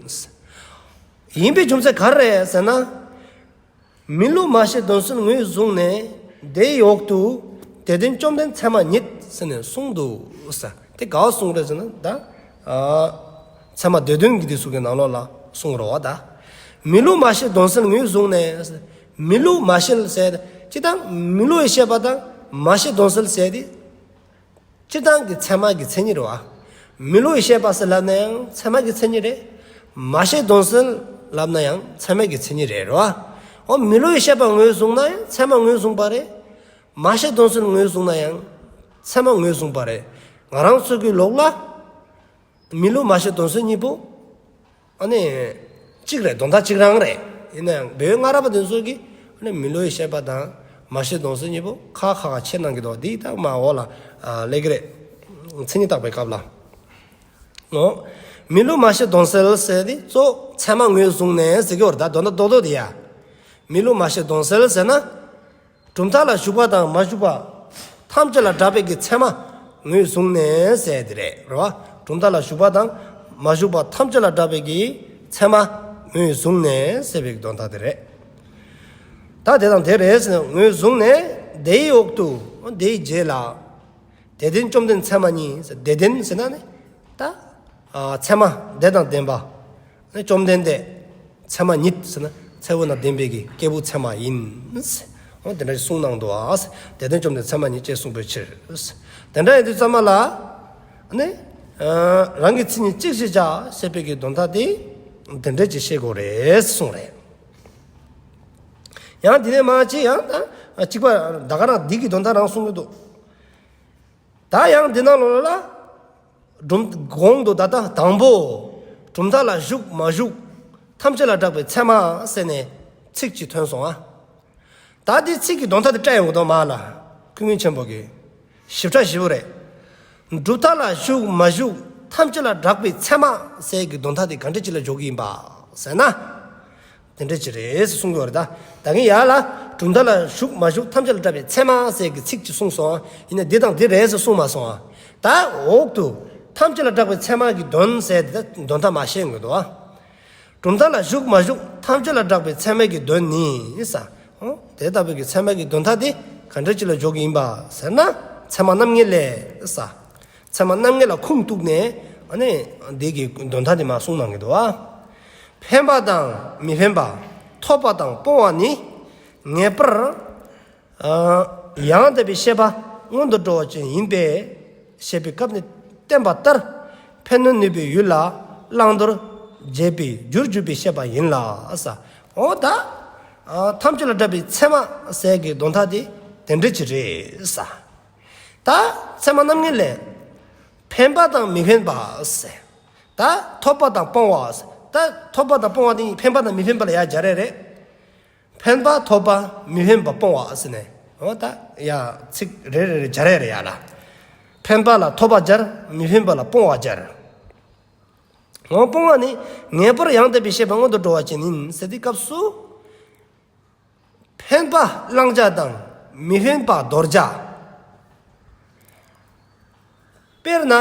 ཡིན་པའི་རྒྱུ་མཚན་ག་རེ་རེད་ཟེར་ན། མི་བསླུ་མ་ཤེས་དོན་གསལ་ངོས་བཟུང་ནས། དེའི་འོག་ཏུ། དེ་དོན་བཅོམ་ལྡན་ཚད་མ་ཉིད་ཟེར་ནས་གསུངས་འདུག་ས། དེ་ག་པར་གསུངས་རེད་ཟེར་ན་ད། ཨ། ཚད་མ་སྡེ་བདུན་གྱི་དེ་ཚོ་གི་ནང་ལོགས་ལ་གསུངས་རེད་བ་ད། མི་བསླུ་མ་ཤེས་དོན་གསལ་ངོས་བཟུང་ནས། མི་བསླུ་མ་ཤེས་ཟེར། སྤྱིར་བཏང་མི་བསླུ་བའི་ཤེས་པ་དང་མ་ཤེས་དོན་གསལ་ཟེར་དེ། སྤྱིར་བཏང་གི་ཚད་མ་གི་མཚན་ཉིད་རེད་བ། མི་བསླུ་བའི་ཤེས་པ་ཟེར་ལབ་ན་ཡང་ཚད་མ་གི་མཚན་ཉིད་རེད། མ་ཤེས་དོན་གསལ་ལབ་ན་ཡང་ཚད་མ་གི་མཚན་ཉིད་རེད་རེད་བ། འོ་མི་བསླུ་བའི་ཤེས་པ་ངོས་བཟུང་ན་ཡང་ཚད་མ་ངོས་བཟུང་པ་རེད། མ་ཤེས་དོན་གསལ་ངོས་བཟུང་ན་ཡང་ཚད་མ་ངོས་བཟུང་པ་རེད། ང་རང་ཚོ་གི་ལུགས་ལ། མི་བསླུ་མ་ཤེས་དོན་གསལ་གཉིས་པོ། ཨ་ནི། གཅིག་རེད། དོན་དག་གཅིག་རང་རེད། ཡིན་ན་ཡང་བོད་སྔ་རབས་པ་དེ་ཚོ་གིས་ཨ་ནི་མི་བསླུ་བའི་ཤེས་པ་དང་མ་ཤེས་དོན་གསལ་གཉིས་པོ་ཁ་ཁ་ཁ་ཕྱེ་གནང་གི་འདུག་འདི་ད་མར་འོག་ལ་ཨ་སླེབས་ཀྱི་རེད། མཚན་ཉིད་བརྟག་པའི་སྐབས་ལ། འོ། མི་བསླུ་མ་ཤེས་དོན་གསལ་ཟེར་དེ་གཙོ་ཚད་མ་ངོས་བཟུང་ནས་ཟེར་གྱི་ཡོད་རེད། ད་དོན་དག་རྡོག་རྡོག་དེ་ཡ། མི་བསླུ་མ་ཤེས་དོན་གསལ་ཟེར་ན། གྲུབ་མཐའ་ལ་ཞུགས་པ་དང་མ་ཞུགས་པ་ཐམས་ཅད་ལ་གྲགས་པའི་གི་ཚད་མ་ངོས་བཟུང་ནས་ཟེར་དེ་རེད་རེད་བ། གྲུབ་མཐའ་ལ་ཞུགས་པ་དང་མ་ཞུགས་པ་ཐམས་ཅད་ལ་གྲགས་པའི་གི་ཚད་མ་ངོས་བཟུང་ནས་ཟེར་བའི་གི་དོན་དག་དེ་རེད། ད་དེ་དང་དེ་རེད་ཟེར་ནས་ངོས་བཟུང་ནས་དེའི་འོག་ཏུ། དེའི་རྗེས་ལ། དེ་དོན་བཅོམ་ལྡན་ཚད་མ་ཉིད། དེ་དོན་ཟེར་ན་ནི་ད་ཨ་ཚད་མ་དེ་དང་ལྡན་པ། ནི་བཅོམ་ལྡན་འདས་ཚད་མ་ཉིད་ཟེར་ན་ཚད་བུ་དང་ལྡན་པའི་གི་སྐྱེས་བུ་ཚད་མ་ཡིན། འོ་དེ་འདྲ་གསུངས་གནང་འདུག་ཨ། དེ་དོན་བཅོམ་ལྡན་ཚད་མ་ཉིད་ཅེས་གསུངས་པའི་ཕྱིར། དེ་འདྲ་ཡིན་དུས་ཙམ་པ་ལ། ནི། ཨ་རང་གི་མཚན་ཉིད་གཅིག་ཞེས་བྱ་ཟེར་བའི་གི་དོན་དག་དེ། དེ་འདྲ་ཅིག་བཤད་དགོས་རེད་གསུངས་རེད། ཡང་དེ་ནས་མ་ཅི་ཡང་ད། གཅིག་པ་ད་ག་རང་འདི་གི་དོན་དག་རང་གསུང་གི་འདུག་ད་ཡང་འདི་ནང་ལོགས་ལ། གྲུབ་གོང་དུ་ད་ལྟ་དང་པོ། གྲུབ་མཐའ་ལ་ཞུགས་མ་ཞུགས། ཐམས་ཅད་ལ་གྲགས་པའི་ཚད་མ་ཟེར་ནས་ཚིག་ཅིག་ཐོན་སོང་ཨ། ད་འདི་ཚིག་གི་དོན་དག་དེ་བཀྲལ་ཡོང་གི་འདུག་མ་ལ། ཀུན་མཁྱེན་ཆེན་པོ་གིས། ཞིབ་ཕྲ་ཞིབ་པོ་རེད། གྲུབ་མཐའ་ལ་ཞུགས་མ་ཞུགས་ཐམས་ཅད་ལ་གྲགས་པའི་ཚད་མ་ཟེར་གྱི་དོན་དག་དེ་ག་འདྲ་ཅིག་ལ་འཇོག་གི་ཡིན་པ་ཟེར་ན། དེ་འདྲ་ཅིག་རེད་ཟེར་གསུང་གི་ཡོད་རེད་ད། ད་གིན་ཡར་ལ་གྲུབ་མཐའ་ལ་ཞུགས་མ་ཞུགས་ཐམས་ཅད་ལ་གྲགས་པའི་ཚད་མ་ཟེར་གྱི་ཚིག་ཅིག་གསུངས་སོང་ཨ། ཡིན་ན་འདི་དང་འདི་རེད་ཟེར་གསུངས་མ་སོང་ཨ། ད་འོག་ཏུ་ཐམས་ཅད་ལ་གྲགས་པའི་ཚད་མ་གི་དོན་ཟེར་དེ་ད་དོན་དག་མར་བཤད་ཡོང་གི་འདུག་ཨ། གྲུབ་མཐའ་ལ་ཞུགས་མ་ཞུགས་ཐམས་ཅད་ལ་གྲགས་པའི་ཚད་མ་གི་དོན་ནི་ས། འོ་དེ་ལྟ་བུའི་གི་ཚད་མ་གི་དོན་དག་དེ་ག་འདྲ་ཅིག་ལ་འཇོག་གི་ཡིན་པ་ཟེར་ན། ཚད་མ་རྣམ་ངེས་ལས་ས། ཚད་མ་རྣམ་ངེས་ལ་ཁུངས་གཏུགས་ནས་ཨ་ནི་འདི་གི་དོན་དག་དེ་མར་གསུངས་གནང་གི་འདུག་ཨ། ཕན་པ་དང་མི་ཕན་པ། ཐོབ་པ་དང་སྤོང་བ་ནི། ངེས་པར། ཨ། ཡང་དག་པའི་ཤེས་པ་སྔོན་དུ་འགྲོ་བ་ཅན་ཡིན་པས། ཞེས་པའི་སྐབས་ནས་བསྟན་པ་ལྟར། ཕན་གནོད་ནུས་པའི་ཡུལ་ལ་བླང་དོར་བྱེད་པའི་རྒྱུར་གྱུར་པའི་ཤེས་པ་ཡིན་ལ་ཟེར། འོ་ད་ཐམས་ཅད་ལ་གྲགས་པའི་ཚད་མ་ཟེར་གྱི་དོན་དག་དེ་དེ་འདྲ་ཅིག་རེད་ཟེར། ད་ཚད་མ་རྣམ་ངེས་ལས། ཕན་པ་དང་མི་ཕན་པ་ཟེར། ད་ཐོབ་པ་དང་སྤོང་བ་ཟེར། ད་ཐོབ་པ་དང་སྤོང་བ་དེ་ཕན་པ་དང་མི་ཕན་པ་ལ་ཡར་སྦྱར་ཡ་རེད། ཕན་པ་ཐོབ་པ་མི་ཕན་པ་སྤོང་བ་ཟེར་ནས། འོ་ད་ཡ་ཚིག་རེ་རེ་རེ་སྦྱར་ཡ་རེད་ཡ་ལ། ཕན་པ་ལ་ཐོབ་པ་སྦྱར། མི་ཕན་པ་ལ་སྤོང་བ་སྦྱར། འོ་སྤོང་བ་ནི་ངེས་པར་ཡང་དག་པའི་ཤེས་པ་སྔོན་དུ་འགྲོ་བ་ཅན་ཡིན་ཟེར་དུས་སྐབས་སུ། ཕན་པ་བླང་བྱ་དང་མི་ཕན་པ་དོར་བྱ། དཔེར་ན་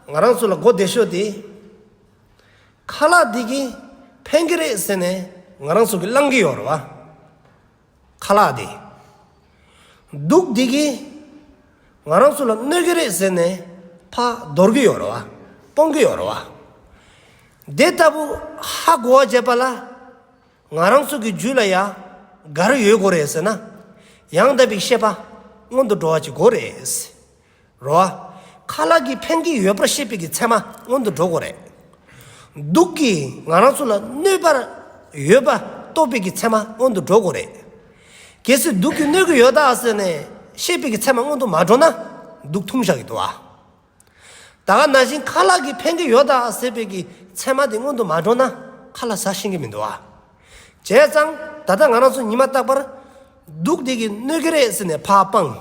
ང་རང་ཚོ་ལ་གོ་བདེ་ཤོས་དེ། ཁ་ལག་འདི་གིས་ཕན་གྱི་རེད་ཟེར་ནས་ང་རང་ཚོ་གིས་བླང་གི་ཡོད་རེད་བ། ཁ་ལག་འདི། དུག་འདི་གིས་ང་རང་ཚོ་ལ་གནོད་ཀྱི་རེད་ཟེར་ནས་ཕར་དོར་གྱི་ཡོད་རེད་བ། སྤོང་གི་ཡོད་རེད་བ། དེ་ལྟ་བུ་ཧ་གོ་བ་བྱེད་པ་ལ། ང་རང་ཚོ་གི་རྒྱུད་ལ་ཡ་ག་རེ་ཡོད་དགོས་རེད་ཟེར་ན། ཡང་དག་པའི་ཤེས་པ་སྔོན་དུ་འགྲོ་བ་ཅིག་དགོས་རེད། རོ། ཁ་ལག་གིས་ཕན་གྱི་ཡོད་པར་ཤེས་པའི་གི་ཚད་མ་སྔོན་དུ་འགྲོ་དགོས་རེད། དུག་གིས་ང་རང་ཚོ་ལ་གནོད་པར་ཡོད་པ་རྟོགས་པའི་གི་ཚད་མ་སྔོན་དུ་འགྲོ་དགོས་རེད། གལ་སྲིད་དུག་གིས་གནོད་ཀྱི་ཡོད་ད་ཟེར་ནས་ཤེས་པའི་གི་ཚད་མ་སྔོན་དུ་མ་འགྲོ་ན་དུག་འཐུང་བཞག་གི་འདུག་ཨ། ད་ག་ནང་བཞིན་ཁ་ལག་གིས་ཕན་གྱི་ཡོད་ད་ཟེར་བའི་གི་ཚད་མ་དེ་སྔོན་དུ་མ་འགྲོ་ན་ཁ་ལག་ཟ་ཤེས་ཀྱི་མི་འདུག་ཨ། བྱས་ཙང་ད་ལྟ་ང་རང་ཚོ་ཉི་མ་རྟག་པར་དུག་དེ་གིས་གནོད་ཀྱི་རེད་ཟེར་ནས་ཕར་སྤང་།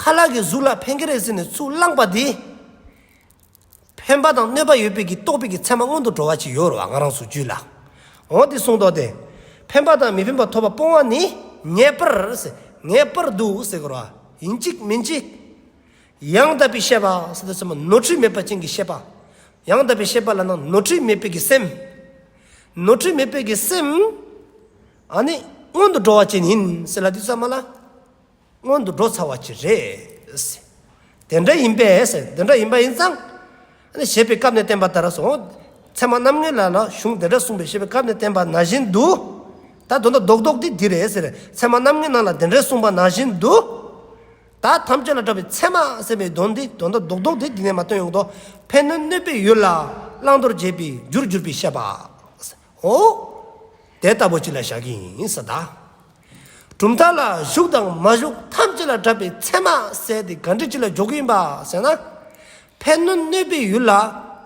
ཁ་ལག་གིས་གཟུགས་ལ་ཕན་གྱི་རེད་ཟེར་ནས་ཚུར་བླངས་པ་དེ། ཕན་པ་དང་གནོད་པ་ཡོད་པའི་གི་རྟོགས་པའི་གི་ཚད་མ་སྔོན་དུ་འགྲོ་བ་ཅིག་ཡོད་རེད་བ་ང་རང་ཚོ་རྒྱུད་ལ། འོ་དེ་གསུངས་ཏོ་དེ། ཕན་པ་དང་མི་ཕན་པ་ཐོབ་པ་སྤོང་བ་ནི་ངེས་པར་ཟེར། ངེས་པར་དུ་ཟེར་དགོས་རེད་བ། ཡིན་གཅིག་མིན་གཅིག་ཡང་དག་པའི་ཤེས་པ་ཟེར་དུས་ཙམ་པ་ནོར་འཁྲུལ་མེད་པ་ཅན་གྱི་ཤེས་པ། ཡང་དག་པའི་ཤེས་པ་ལབ་ན་ནོར་འཁྲུལ་མེད་པའི་གི་སེམས། ནོར་འཁྲུལ་མེད་པའི་གི་སེམས། ཨ་ནི་སྔོན་དུ་འགྲོ་བ་ཅན་ཡིན་ཟེར་ལབ་དུས་ཙམ་པ་ལ། སྔོན་དུ་འགྲོ་ཚར་བ་ཅིག་རེད། དེ་འདྲ་ཡིན་པས་ཟེར། དེ་འདྲ་ཡིན་པ་ཡིན་ཙང་། ཨ་ནི་བཤད་པའི་སྐབས་ནས་བསྟན་པ་ལྟར་སོང་། ཚད་མ་རྣམ་ངེས་ལ་ལ་གཞུང་དེ་འདྲ་གསུངས་པའི་བཤད་པའི་སྐབས་ནས་བསྟན་པ་ནང་བཞིན་དུ། ད་དོན་དག་རྡོག་རྡོག་འདི་འདི་རེད་ཟེར། ཚད་མ་རྣམ་ངེས་ནང་ལ་དེ་འདྲ་གསུངས་པ་ནང་བཞིན་དུ། ད་ཐམས་ཅད་ལ་གྲགས་པའི་ཚད་མ་ཟེར་བའི་དོན་འདི་དོན་དག་རྡོག་རྡོག་འདི་འདི་ནས་མ་སྟོན་ཡོང་དོ། ཕན་གནོད་གནོད་པའི་ཡུལ་ལ་བླང་དོར་བྱེད་པའི་རྒྱུར་གྱུར་པའི་ཤེས་པ། འོ། དེ་ལྟ་བུ་ཅིག་ལ་བཞག་གི་ཡིན་ཟེར་ད། གྲུབ་མཐའ་ལ་ཞུགས་དང་མ་ཞུགས་ཐམས་ཅད་ལ་གྲགས་པའི་ཚད་མ་ཟེར་དེ་ག་འདྲ་ཅིག་ལ་འཇོག་གི་ཡིན་པ་ཟེར་ན། ཕན་གནོད་གནོད་པའི་ཡུལ་ལ་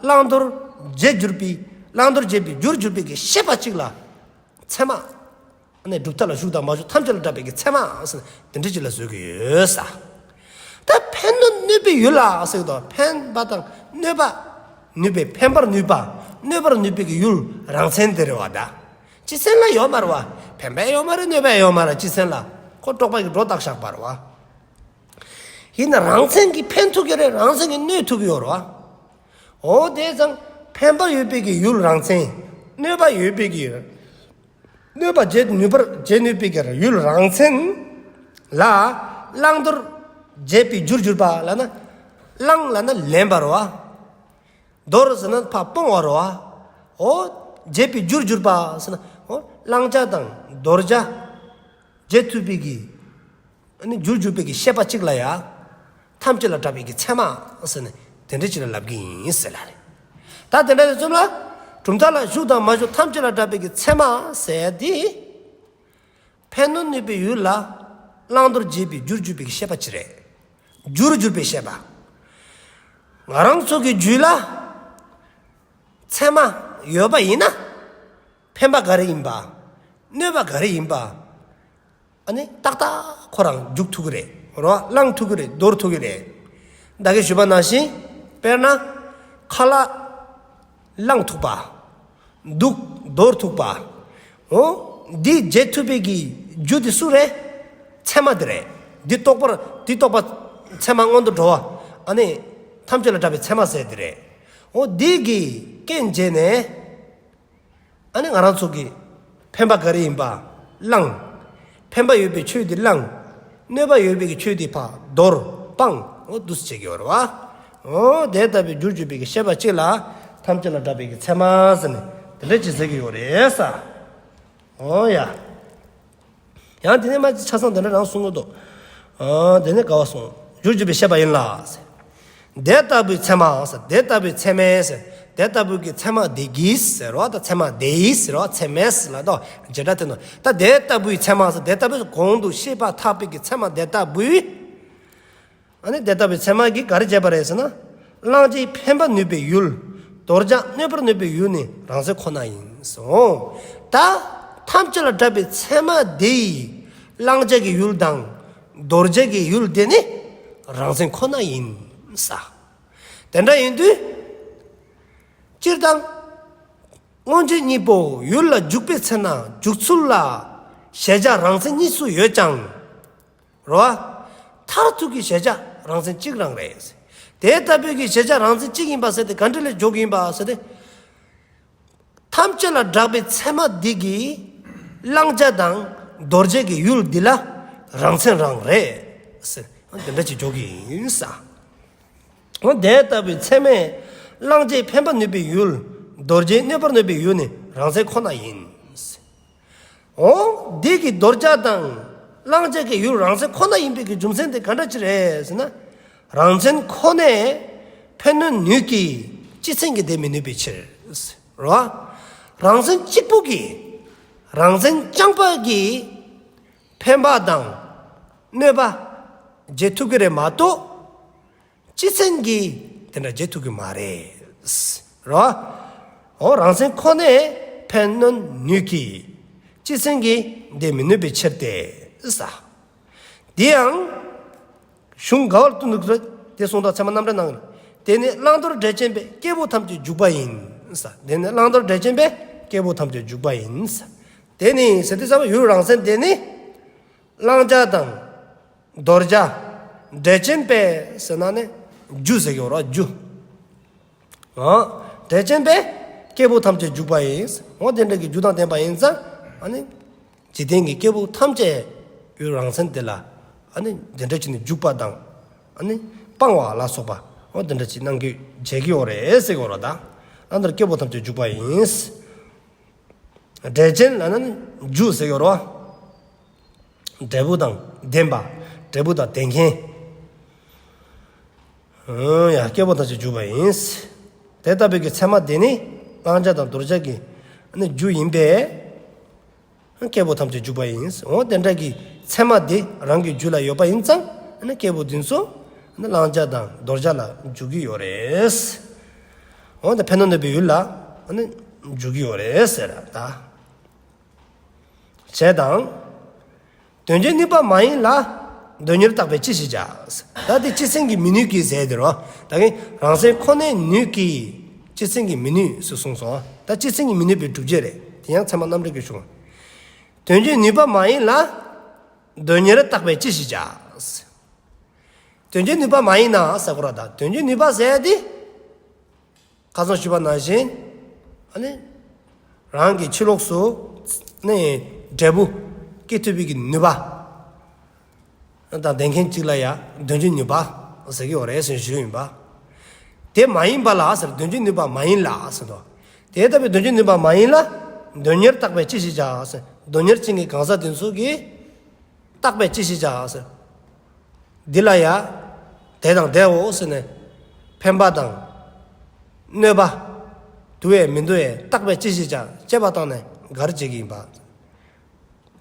བླང་དོར་བྱེད་གྱུར་པའི་བླང་དོར་བྱེད་པའི་རྒྱུར་གྱུར་པའི་གི་ཤེས་པ་ཅིག་ལ་ཚད་མ། ཨ་ནི་གྲུབ་མཐའ་ལ་ཞུགས་དང་མ་ཞུགས་ཐམས་ཅད་ལ་གྲགས་པའི་གི་ཚད་མ་ཟེར་དེ་འདྲ་ཅིག་ལ་བཟོ་གི་ཡོད་ས། ད་ཕན་གནོད་གནོད་པའི་ཡུལ་ལ་ཟེར་དུས་ཕན་པ་དང་གནོད་པ་ནུས་པའི་ཕན་པར་ནུས་པ་གནོད་པར་ནུས་པའི་གི་ཡུལ་རང་མཚན་དེ་རེད་བ་ད། སྤྱི་མཚན་ལ་ཡོད་མ་རེད་བ། ཕན་པ་ཡོད་མ་རེད་གནོད་པ་ཡོད་མ་རེད་སྤྱི་མཚན་ལ། ཁོ་འབྲོག་པ་གིས་སྒྲོ་བཏགས་བཞག་པ་རེད་བ། ཡིན་ན་རང་མཚན་གྱིས་ཕན་ཐུབ་ཀྱི་རེད་རང་མཚན་གྱིས་གནོད་ཐུབ་ཀྱི་ཡོད་རེད་བ། འོ་དེ་ཙང་ཕན་པ་ཡོད་པའི་གི་ཡུལ་རང་མཚན། གནོད་པ་ཡོད་པའི་གི་གནོད་པ་བྱེད་ནུས་པར་བྱེད་ནུས་པའི་གི་ཡུལ་རང་མཚན་ལ་བླང་དོར་བྱེད་པའི་རྒྱུར་གྱུར་པ་ལབ་ན། བླང་ལབ་ན་ལེན་པ་རེད་བ། དོར་ཟེར་ན་ཕར་སྤོང་བ་རེད་བ། འོ། བྱེད་པའི་རྒྱུར་གྱུར་པ་ཟེར་ན། འོ། བླང་བྱ་དང་དོར་བྱ་བྱེད་ཐུབ་པའི་གི་ཨ་ནི་རྒྱུར་གྱུར་པའི་གི་ཤེས་པ་གཅིག་ལ་ཡ། ཐམས་ཅད་ལ་གྲགས་པའི་གི་ཚད་མ་ཟེར་ནས་དེ་འདྲ་ཅིག་ལ་ལབ་ཀྱི་ཡིན་ཟེར་ལ་རེད། ད་དེ་འདྲ་ཡིན་ཙམ་ལ། གྲུབ་མཐའ་ལ་ཞུགས་དང་མ་ཞུགས་ཐམས་ཅད་ལ་གྲགས་པའི་གི་ཚད་མ་ཟེར་དེ། ཕན་གནོད་གནོད་པའི་ཡུལ་ལ་བླང་དོར་བྱེད་པའི་རྒྱུར་གྱུར་པའི་གི་ཤེས་པ་ཅིག་རེད། རྒྱུར་གྱུར་པའི་ཤེས་པ། ང་རང་ཚོ་གི་རྒྱུད་ལ་ཚད་མ་ཡོད་པ་ཡིན་ན། ཕན་པ་ག་རེ་ཡིན་པ། གནོད་པ་ག་རེ་ཡིན་པ། ཨ་ནི་ཏག་ཏག་ཁོ་རང་འཇུག་ཐུབ་ཀྱི་རེད། རོ། བླང་ཐུབ་ཀྱི་རེད། དོར་ཐུབ་ཀྱི་རེད། ད་གིན་ཞུས་པ་ནང་བཞིན། དཔེར་ན། ཁ་ལག་བླང་ཐུབ་པ། དུག་དོར་ཐུབ་པ། འོ། འདི་བྱེད་ཐུབ་པའི་གི་རྒྱུ་དེ་སུ་རེད། ཚད་མ་དེ་རེད། འདི་རྟོགས་པར་འདི་རྟོགས་པ་ཚད་མ་སྔོན་དུ་འགྲོ་བ། ཨ་ནི། ཐམས་ཅད་ལ་གྲགས་པའི་ཚད་མ་ཟེར་དེ་རེད། འོ། འདི་གི་རྐྱེན་བྱས་ནས། ཨ་ནི་ང་རང་ཚོ་གི་ཕན་པ་ག་རེ་ཡིན་པ་བླང་། ཕན་པ་ཡོད་པའི་ཆོས་དེ་བླང་། གནོད་པ་ཡོད་པའི་གི་ཆོས་དེ་ཕར་དོར་སྤང་། འོ་འདུག་སེ་བྱེད་ཀྱི་ཡོད་རེད་བ། འོ་དེ་ལྟ་བུའི་རྒྱུར་གྱུར་པའི་གི་ཤེས་པ་གཅིག་ལ་ཐམས་ཅད་ལ་གྲགས་པའི་གི་ཚད་མ་ཟེར་ནས་དེ་འདྲ་ཅིག་ཟེར་གྱི་ཡོད་རེད་ས། འོ་ཡ། ཡང་དེ་ནས་མ་ཅིག་ཆ་ཚང་དེ་འདྲ་རང་གསུང་གི་འདུག་ཨ་དེ་ནི་ག་བ་སོང་། བསྒྱུར་བཅོས་པའི་བཤད་པ་ཡིན་ལ། དེ་ལྟ་བུའི་ཚད་མ་ཟེར། དེ་ལྟ་བུའི་ཚད་མས་ཟེར། དེ་ལྟ་བུའི་གི་ཚད་མ་དེ་གིས་ཟེར་རོ། ད་ཚད་མ་དེ་ཡིས་ཟེར་རོ། ཚད་མས་ལ་དོ་བྱེད་སྒྲ་དེ་ནོ། ད་དེ་ལྟ་བུའི་ཚད་མ་ཟེར། དེ་ལྟ་བུའི་གོང་དུ་བཤད་པ་ཐག་པའི་གི་ཚད་མ་དེ་ལྟ་བུའི། ཨ་ནི་དེ་ལྟ་བུའི་ཚད་མ་གིས་ག་རེ་བྱས་པ་རེད་ཟེར་ན། བླང་བྱའི་འཕེན་པར་ནུས་པའི་ཡུལ། དོར་བྱ་གནོད་པར་ནུས་པའི་ཡུལ་ནི་རང་མཚན་ཁོ་ན་ཡིན་གསུངས། ད་ཐམས་ཅད་ལ་གྲགས་པའི་ཚད་མ་དེ་ཡིས་བླང་བྱ་གི་ཡུལ་དང་དོར་བྱ་གི་ཡུལ་དེ་ནི་རང་མཚན་ཁོ་ན་ཡིན་ས། དེ་འདྲ་ཡིན་དུས། སྤྱིར་བཏང་མངོན་རྗེས་གཉིས་པོ་ཡུལ་ལ་འཇུག་པའི་ཚེ་ན་འཇུག་ཚུལ་ལ་གཞལ་བྱ་རང་མཚན་གཉིས་སུ་ཡོད་ཀྱང་། རོ། མཐར་ཐུག་གི་གཞལ་བྱ་རང་མཚན་གཅིག་རང་རེད། དེ་ལྟ་བུའི་གི་གཞལ་བྱ་རང་མཚན་གཅིག་ཡིན་པ་ཟེར་ཏེ་ག་འདྲ་ལ་འཇོག་གི་ཡིན་པ་ཟེར་ཏེ། ཐམས་ཅད་ལ་གྲགས་པའི་ཚད་མ་འདི་གིས་བླང་བྱ་དང་དོར་བྱ་གི་ཡུལ་འདི་ལ་རང་མཚན་རང་རེད་ཟེར། དེ་འདྲ་ཅིག་འཇོག་གི་ཡིན་ས། འོ་དེ་ལྟ་བུའི་ཚད་མས་བླང་བྱའི་འཕེན་པར་ནུས་པའི་ཡུལ། དོར་བྱའི་གནོད་པར་ནུས་པའི་ཡུལ་ནི་རང་མཚན་ཁོ་ན་ཡིན། འོ་འདི་གི་དོར་བྱ་དང་བླང་བྱ་གི་ཡུལ་རང་མཚན་ཁོ་ན་ཡིན་པའི་གི་རྒྱུ་མཚན་དེ་ག་འདྲ་ཅིག་རེད་ཟེར་ན། རང་མཚན་ཁོ་ནས་འཕེན་གནོད་ནུས་ཀྱི་སྤྱི་མཚན་གྱིས་འདས་མི་ནུས་པའི་ཕྱིར། རོ། རང་མཚན་གཅིག་པུ་གིས་རང་མཚན་རྐྱང་པ་གིས་འཕེན་པ་དང་གནོད་པ་བྱེད་ཐུབ་ཀྱི་རེད་མ་གཏོགས། སྤྱི་མཚན་གྱིས་དེ་འདྲ་བྱེད་ཐུབ་ཀྱི་མ་རེད། རོ། འོ་རང་མཚན་ཁོ་ནས་འཕེན་གནོད་ནུས་ཀྱི་སྤྱི་མཚན་གྱིས་འདས་མི་ནུས་པའི་ཕྱིར་ཏེ། ས། དེ་ཡང་གཞུང་ག་བར་བསྟུན་འདུག་ཟེར་དེ་གསུང་དང་ཚད་མ་རྣམ་འགྲེལ་ནང་། དེ་ནི་བླང་དོར་འབྲས་ཅན་པས་སྐྱེས་བུ་ཐམས་ཅད་འཇུག་པ་ཡིན། ས། དེ་ནི་བླང་དོར་འབྲས་ཅན་པས་སྐྱེས་བུ་ཐམས་ཅད་འཇུག་པ་ཡིན། ས། དེ་ནི་ཟེར་དུས་ཙམ་པ་ཡུལ་རང་མཚན་དེ་ནི། བླང་བྱ་དང་། དོར་བྱ། འབྲས་ཅན་པས་ཟེར་ན་ནི་རྒྱུ་ཟེར་གྱི་ཡོད་རེད་རྒྱུ། འོ། འབྲས་ཅན་པས་སྐྱེས་བུ་ཐམས་ཅད་འཇུག་པ་ཡིན། འོ་དེ་འདྲ་གི་རྒྱུ་དང་ལྡན་པ་ཡིན་ཙང་། ཨ་ནི། འཇིག་རྟེན་གྱི་སྐྱེས་བུ་ཐམས་ཅད་ཡུལ་རང་མཚན་དེ་ལ། ཨ་ནི་དེ་འདྲ་བྱས་ནས་འཇུག་པ་དང་། ཨ་ནི་སྤང་བ་ལ་སོགས་པ། འོ་དེ་འདྲ་བྱས་གནང་རྒྱུ་བྱེད་ཀྱི་ཡོད་རེད་ཟེར་གྱི་ཡོད་རེད་ད། ཨ་ནི་སྐྱེས་བུ་ཐམས་ཅད་འཇུག་པ་ཡིན། འབྲས་ཅན་ལབ་ན་ནི་རྒྱུ་ཟེར་གྱི་ཡོད་རེད་བ། འབྲས་བུ་དང་ལྡན་པ། འབྲས་བུ་དང་ལྡན་མཁན། ཡ་སྐྱེས་བུ་ཐམས་ཅད་འཇུག་པ་ཡིན། དེ་ལྟ་བུའི་གི་ཚད་མ་དེ་ནི་བླང་བྱ་དང་དོར་བྱ་གི་རྒྱུ་ཡིན་པས། སྐྱེས་བུ་ཐམས་ཅད་འཇུག་པ་ཡིན། འོ་དེ་འདྲ་གི་ཚད་མ་དེ་རང་གི་རྒྱུད་ལ་ཡོད་པ་ཡིན་ཙང་། སྐྱེས་བུ་དེ་ཚོ་བླང་བྱ་དང་དོར་བྱ་ལ་འཇུག་གི་ཡོད་རེད། འོ་དེ་འཕེན་གནོད་ནུས་པའི་ཡུལ་ལ་འཇུག་གི་ཡོད་རེད་ཟེར་ད། བྱས་དང་། དོན་བྱེད་ནུས་པ་མ་ཡིན་ལ། དོན་གཉེར་བརྟག་པས་ཅི་ཞིག་བྱ། ད་དེ་སྤྱི་མཚན་གྱིས་མི་ནུས་ཀྱི་ཟེར་དེ་རོ། ད་གིན་རང་མཚན་ཁོ་ནས་ནུས་ཀྱི་སྤྱི་མཚན་གྱིས་མི་ནུས་སུ་གསུངས་སོང་། ད་སྤྱི་མཚན་གྱིས་མི་ནུས་པའི་སྒྲུབ་བྱེད་རེད། དེ་ཡང་ཚད་མ་རྣམ་འགྲེལ་གྱི་གཞུང་། དོན་བྱེད་ནུས་པ་མ་ཡིན་ལ། དོན་གཉེར་བརྟག་པས་ཅི་ཞིག་བྱ། དོན་བྱེད་ནུས་པ་མ་ཡིན་ན་ཟེར་གོ་ར་ད། དོན་བྱེད་ནུས་པ་ཟེར་དེ། ཁ་སང་ཞུས་པ་ནང་བཞིན། ཨ་ནི། རང་གི་ཕྱི་ལོགས་སུ། ནི། འབྲས་བུ། སྐྱེ་ཐུབ་པའི་གི་ནུས་པ། དང་ལྡན་མཁན་གཅིག་ལ་ཡ། དོན་བྱེད་ནུས་པ། ཟེར་གྱི་ཡོད་རེད་ཟེར་ཞུས་ཡིན་པ། དེ་མ་ཡིན་པ་ལ་ཟེར་དོན་བྱེད་ནུས་པ་མ་ཡིན་ལ་ཟེར་དོ། དེ་ལྟ་བུའི་དོན་བྱེད་ནུས་པ་མ་ཡིན་ལ། དོན་གཉེར་བརྟག་པས་ཅི་ཞིག་བྱ་ཟེར། དོན་གཉེར་ཅན་གྱི་གང་ཟག་དེ་ཚོ་གིས། བརྟག་པས་ཅི་ཞིག་བྱ་ཟེར། འདི་ལ་ཡ། དེ་དང་དེའོ་ཟེར་ནས། འཕེན་པ་དང་། གནོད་པ། འདུ་བས་མི་འདུ་བས་བརྟག་པས་ཅི་ཞིག་བྱ། དཔྱད་པ་བཏང་ནས་ག་རེ་བྱེད་ཀྱི་ཡིན་པ།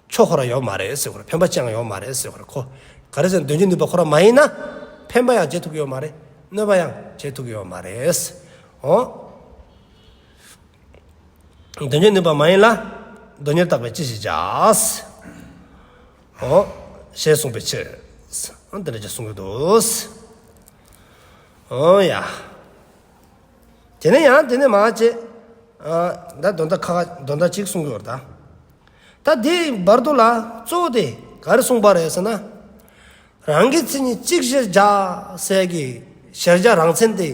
ཆོ་ཁོ་ར་ཡོད་མ་རེད་ཟེར་གོ་ར། འཕེན་པ་ཅང་ཡོད་མ་རེད་ཟེར་གོ་ར། ཁོ། ག་རེ་ཟེར་ན་དོན་བྱེད་ནུས་པ་ཁོ་ར་མ་ཡིན་ན། འཕེན་པ་ཡང་བྱེད་ཐུབ་ཀྱི་ཡོད་མ་རེད། གནོད་པ་ཡང་བྱེད་ཐུབ་ཀྱི་ཡོད་མ་རེད། འོ། དོན་བྱེད་ནུས་པ་མ་ཡིན་ལ། དོན་གཉེར་བརྟག་པས་ཅི་ཞིག་བྱ། འོ། ཞེས་གསུངས་པའི་ཕྱིར། འོ་འདི་འདྲ་ཅིག་གསུང་གི་འདུག་འོ་ཡ། དེ་ནས་ཡང་དེ་ནས་མ་བྱེད། ཨ། ད་དོན་དག་ཁ་ཁ་དོན་དག་ཅིག་གསུང་གི་ཡོད་ད། ད་དེའི་བར་དུ་ལ་གཙོ་བོ་དེ་ག་རེ་གསུངས་པ་རེད་ཟེར་ན། རང་གི་མཚན་ཉིད་གཅིག་གཞིར་བཞག་ཟེར་གྱི་གཞིར་བཞག་རང་མཚན་དེ།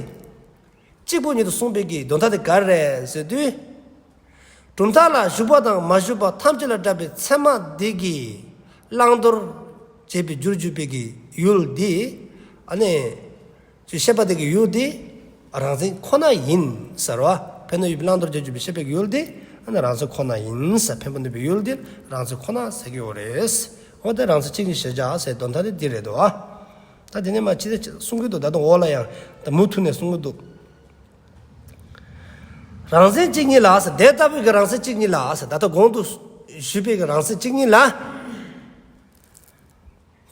གཅིག་པུ་ཉིད་དུ་གསུངས་པའི་གི་དོན་དག་དེ་ག་རེ་རེད་ཟེར་དུས། གྲུབ་མཐའ་ལ་ཞུགས་པ་དང་མ་ཞུགས་པ་ཐམས་ཅད་ལ་གྲགས་པའི་ཚད་མ་འདི་གིས་བླང་དོར་བྱེད་པའི་རྒྱུར་གྱུར་པའི་གི་ཡུལ་འདི། ཨ་ནི། ཅེས་བཤད་པ་དེ་གི་ཡུལ་འདི་རང་མཚན་ཁོ་ན་ཡིན་ཟེར་བ། འཕེན་གནོད་ནུས་པའི་བླང་དོར་བྱེད་པའི་བཤད་པའི་གི་ཡུལ་འདི་ཨ་ནི་རང་མཚན་ཁོ་ན་ཡིན་ཟེར། འཕེན་པར་ནུས་པའི་ཡུལ་འདི་རང་མཚན་ཁོ་ན་ཟེར་གྱི་ཡོད་རེད། འོ་དེ་རང་མཚན་གཅིག་ཉིད་ཞེས་བྱ་ཟེར་དོན་དག་དེ་འདི་རེད་དོ། ད་དེ་ནས་མ་ཕྱི་དེ་གསུང་གི་འདུག་ད་དུང་འོག་ལ་ཡང་ད་མུ་མཐུད་ནས་གསུང་གི་འདུག་རང་མཚན་གཅིག་ཉིད་ལ་ཟེར། དེ་ལྟ་བུའི་གི་རང་མཚན་གཅིག་ཉིད་ལ་ཟེར། ད་ལྟ་གོང་དུ་ཞུས་པའི་གི་རང་མཚན་གཅིག་ཉིད་ལ།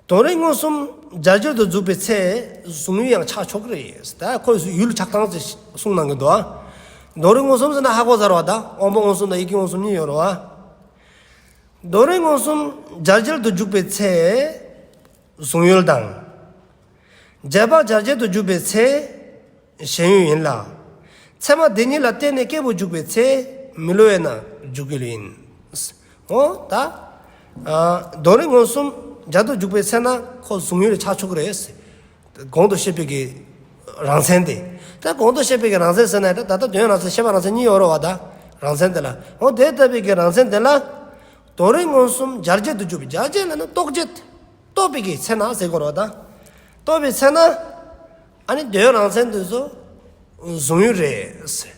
དོན་རིག་མངོན་སུམ་སྦྱར་བྱེད་དུ་འཇུག་པའི་ཚེ། གཟུང་ཡུལ་ཡང་ཆགས་ཆོག་གི་རེད། ད་ཁོ་ཡུལ་ཆགས་སྟངས་ཅིག་གསུང་གནང་གི་འདུག་དོན་རིག་མངོན་སུམ་ཟེར་ན་ཧ་གོ་ཚར་བ། ད་དབང་པོ་མངོན་སུམ་དང་ཡིད་ཀྱི་མངོན་སུམ་གཉིས་ཡོད་རེད་བ། དོན་རིག་མངོན་སུམ་སྦྱར་བྱེད་དུ་འཇུག་པའི་ཚེ། གཟུང་ཡུལ་དང་། རྗེས་དཔག་སྦྱར་བྱེད་དུ་འཇུག་པའི་ཚེ། ཞེན་ཡུལ་ཡིན་ལ། ཚད་མ་དེ་ཉིད་ལ་བརྟེན་ནས་སྐྱེས་བུ་འཇུག་པའི་ཚེ། མི་སླུ་བས་ན་འཇུག་ཡུལ་ཡིན། འོ་ད། ཨ་དོན་རིག་མངོན་སུམ་སྦྱར་དུ་འཇུག་པའི་ཚེ་ན་ཁོ་གཟུང་ཡུལ་ཆགས་ཆོག་གི་རེད། གོང་དུ་བཤད་པའི་གི་རང་མཚན་དེ། ད་གོང་དུ་བཤད་པའི་གི་རང་མཚན་ཟེར་ན་ད་ད་ལྟ་དོན་རང་མཚན་ཤེས་པ་རང་མཚན་གཉིས་ཡོད་རེད་བ། ད་རང་མཚན་དེ་ལ། འོ་དེ་ལྟ་བུའི་གི་རང་མཚན་དེ་ལ། དོན་རིག་མངོན་སུམ་སྦྱར་བྱེད་དུ་འཇུག་པའི། སྦྱར་བྱེད་ལ་ནི་རྟོགས་བྱེད། རྟོགས་པའི་གི་ཚེ་ན་ཟེར་དགོས་རེད་བ། ད་རྟོགས་པའི་ཚེ་ན། ཨ་ནི་དོན་རང་མཚན་དེ་ཚོ་གཟུང་ཡུལ་རེད་ཟེར།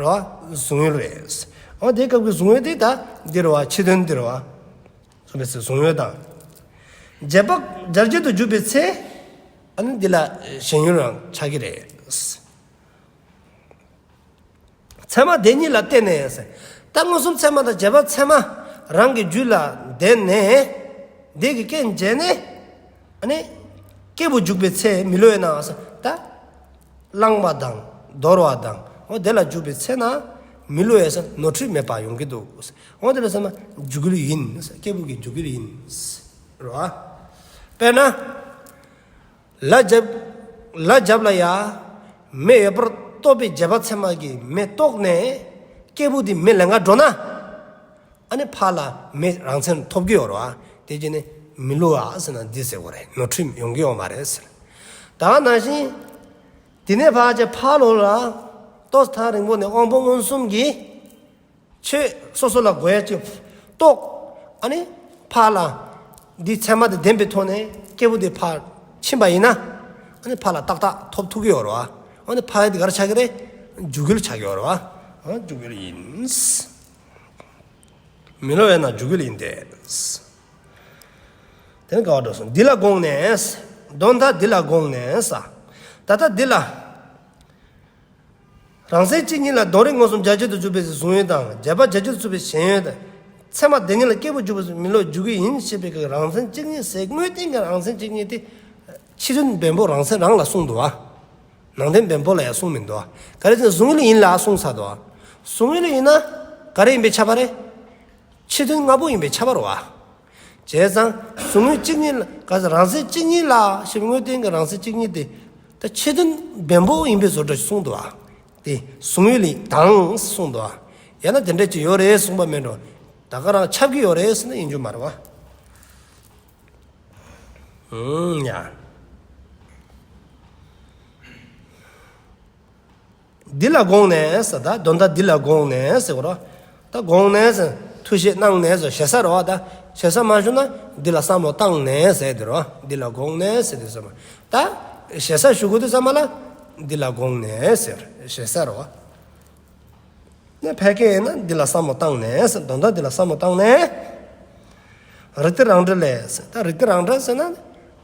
རེད་བ། གཟུང་ཡུལ་རེད་ཟེར། འོ་དེ་སྐབས་ཀྱི་གཟུང་ཡུལ་དེ་ད་འདི་རེད་བ། ཕྱི་དོན་འདི་རེད་བ། གཟུང་བའི་ཚེ་གཟུང་ཡུལ་དང་། རྗེས་དཔག་སྦྱར་བྱེད་དུ་འཇུག་པའི་ཚེ། ཨ་ནི་འདི་ལ་ཞེན་ཡུལ་རང་ཆགས་ཀྱི་རེད། ཚད་མ་དེ་ཉིད་ལ་བརྟེན་ནས་ཟེར། ད་མངོན་སུམ་ཚད་མ་དང་རྗེས་དཔག་ཚད་མ་རང་གི་རྒྱུད་ལ་བརྟེན་ནས། དེ་གི་རྐྱེན་བྱས་ནས། ཨ་ནི་སྐྱེས་བུ་འཇུག་པའི་ཚེ་མི་སླུ་བས་ན་ཟེར། ད་བླངས་པ་དང་དོར་བ་དང་། འོ་དེ་ལ་འཇུག་པའི་ཚེ་ན་མི་སླུ་བས་ཟེར། ནོར་འཁྲུལ་མེད་པ་ཡོང་གི་འདུག་འོ་དེ་ལ་ཟེར་ན་འཇུག་ཡུལ་ཡིན་ཟེར། སྐྱེས་བུ་གི་འཇུག་ཡུལ་ཡིན་ཟེར་བ། དཔེར་ན། ལ་རྒྱབ། ལ་རྒྱབ་ལ་ཡ། མེ་ཡོད་པར་རྟོགས་པའི་རྗེས་དཔག་ཚད་མ་གིས་མེ་རྟོགས་ནས། སྐྱེས་བུ་དེ་མེ་ལེན་ག་འགྲོ་ན། ཨ་ནི་ཕར་ལ་མེ་རང་མཚན་ཐོབ་ཀྱི་ཡོད་རེད་བ། དེ་བྱས་ནས་མི་སླུ་བ་ཟེར་ན་འདི་ཟེར་དགོས་རེད། ནོར་འཁྲུལ་ཡོང་གི་ཡོད་མ་རེད་ཟེར། ད་ནང་བཞིན། དེ་ནས་ཕར་ཕྱིན་ཕར་ལོགས་ལ། ཏོག་ཙམ་ཐག་རིང་པོ་ནས་དབང་པོ་མངོན་སུམ་གྱིས། ཆོས་སོ་སོ་ལ་གོ་ཡ་ཅིག་རྟོགས། ཨ་ནི་ཕར་ལ་འདི་ཚད་མ་དེ་ལྡན་པའི་ཐོག་ནས་སྐྱེས་བུ་དེ་ཕར་ཕྱིན་པ་ཡིན་ན། ཨ་ནི་ཕར་ལ་ཏག་ཏག་ཐོབ་ཐུབ་ཀྱི་ཡོད་རེད་བ། ཨ་ནི་ཕར་ཡ་དེ་ག་རེ་ཆགས་ཀྱི་རེད། འཇུག་ཡུལ་ཆགས་ཀྱི་ཡོད་རེད་བ། ཨ་འཇུག་ཡུལ་ཡིན། མི་སླུ་བས་ན་འཇུག་ཡུལ་ཡིན་ཏེ། དེ་ནི་ག་བ་འགྲོ་སོང་། འདི་ལ་དགོངས་ནས། དོན་དག་འདི་ལ་དགོངས་ནས་ཟེར། ད་ལྟ་འདི་ལ། རང་མཚན་གཅིག་ཉིད་ལ་དོན་རིག་མངོན་སུམ་སྦྱར་བྱེད་དུ་འཇུག་པའི་གཟུང་ཡུལ་དང་། རྗེས་དཔག་སྦྱར་བྱེད་དུ་འཇུག་པའི་ཞེན་ཡུལ་དང་། ཚད་མ་དེ་ཉིད་ལ་སྐྱེས་བུ་འཇུག་པའི་མི་སླུ་འཇུག་ཡུལ་ཡིན་ཞེས་པའི་གི་རང་མཚན་གཅིག་ཉིད་ཟེར། དངོས་བསྟན་གྱི་རང་མཚན་གཅིག་ཉིད་དེ། ཕྱི་དོན་བེམ་པོ་རང་མཚན་རང་ལ་གསུངས་འདུག་བ། ནང་དོན་བེམ་པོ་ལ་ཡང་གསུངས་མི་འདུག་བ། ག་རེ་ཟེར་ན་གཟུང་ཡུལ་ཡིན་ལ་གསུངས་ཚར་འདུག་བ། གཟུང་ཡུལ་ཡིན་ན་ག་རེ་ཡིན་པས་ཁྱབ་པ་རེད། ཕྱི་དོན་ལྔ་པོ་ཡིན་པས་ཁྱབ་པ་རེད་བ། བྱས་ཙང་གཟུང་ཡུལ་གཅིག་ཉིད་ལ། ག་ཟེར། རང་མཚན་གཅིག་ཉིད་ལ་ཞེས་པའི་དངོས་བསྟན་གྱི་རང་མཚན་གཅིག་ཉིད་དེ། ད་ཕྱི་དོན་བེམ་པོ་ཡིན་པའི་བཟོ་འདྲ་གསུངས་འདུག་བ། དེ་གཟུང་ཡུལ་དང་གསུངས་འདུག་བ། ཡང་ན་དེ་འདྲ་ཅིག་ཡོད་རེད་གསུངས་པ་མེད་འགྲོ། ད་ག་རང་ཁྱབ་ཀྱི་ཡོད་རེད་ཟེར་ན་ཡིན་རྒྱུ་མ་རེད་བ། ཨུམ་ཡ། འདི་ལ་དགོངས་ནས་ཟེར། ད་དོན་དག་འདི་ལ་དགོངས་ནས་ཟེར་གོ་རོ། ད་དགོངས་ནས་ཟེར། ཐུགས་བཞེད་གནང་ནས་ཟེར། ཞེ་ས་རེད་བ། ད་ཞེ་ས་མ་ཞུ་ན་འདི་ལ་བསམ་བློ་བཏང་ནས་ཟེར་དེ་རེད་བ། འདི་ལ་དགོངས་ནས་ཟེར་དུས་ཙམ་པ། ད་ཞེ་ས་ཞུ་དགོས་དུས་ཙམ་པ་ལ་འདི་ལ་དགོངས་ནས་ཟེར། ཞེ་ས་རེད་བ། ནས་ཕལ་སྐད་ཡིན་ན་འདི་ལ་བསམ་བློ་བཏང་ནས། དོན་དག་འདི་ལ་བསམ་བློ་བཏང་ནས། རིགས་གཏེར་རང་འགྲེལ་ལས། ད་རིགས་གཏེར་རང་འགྲེལ་ཟེར་ན།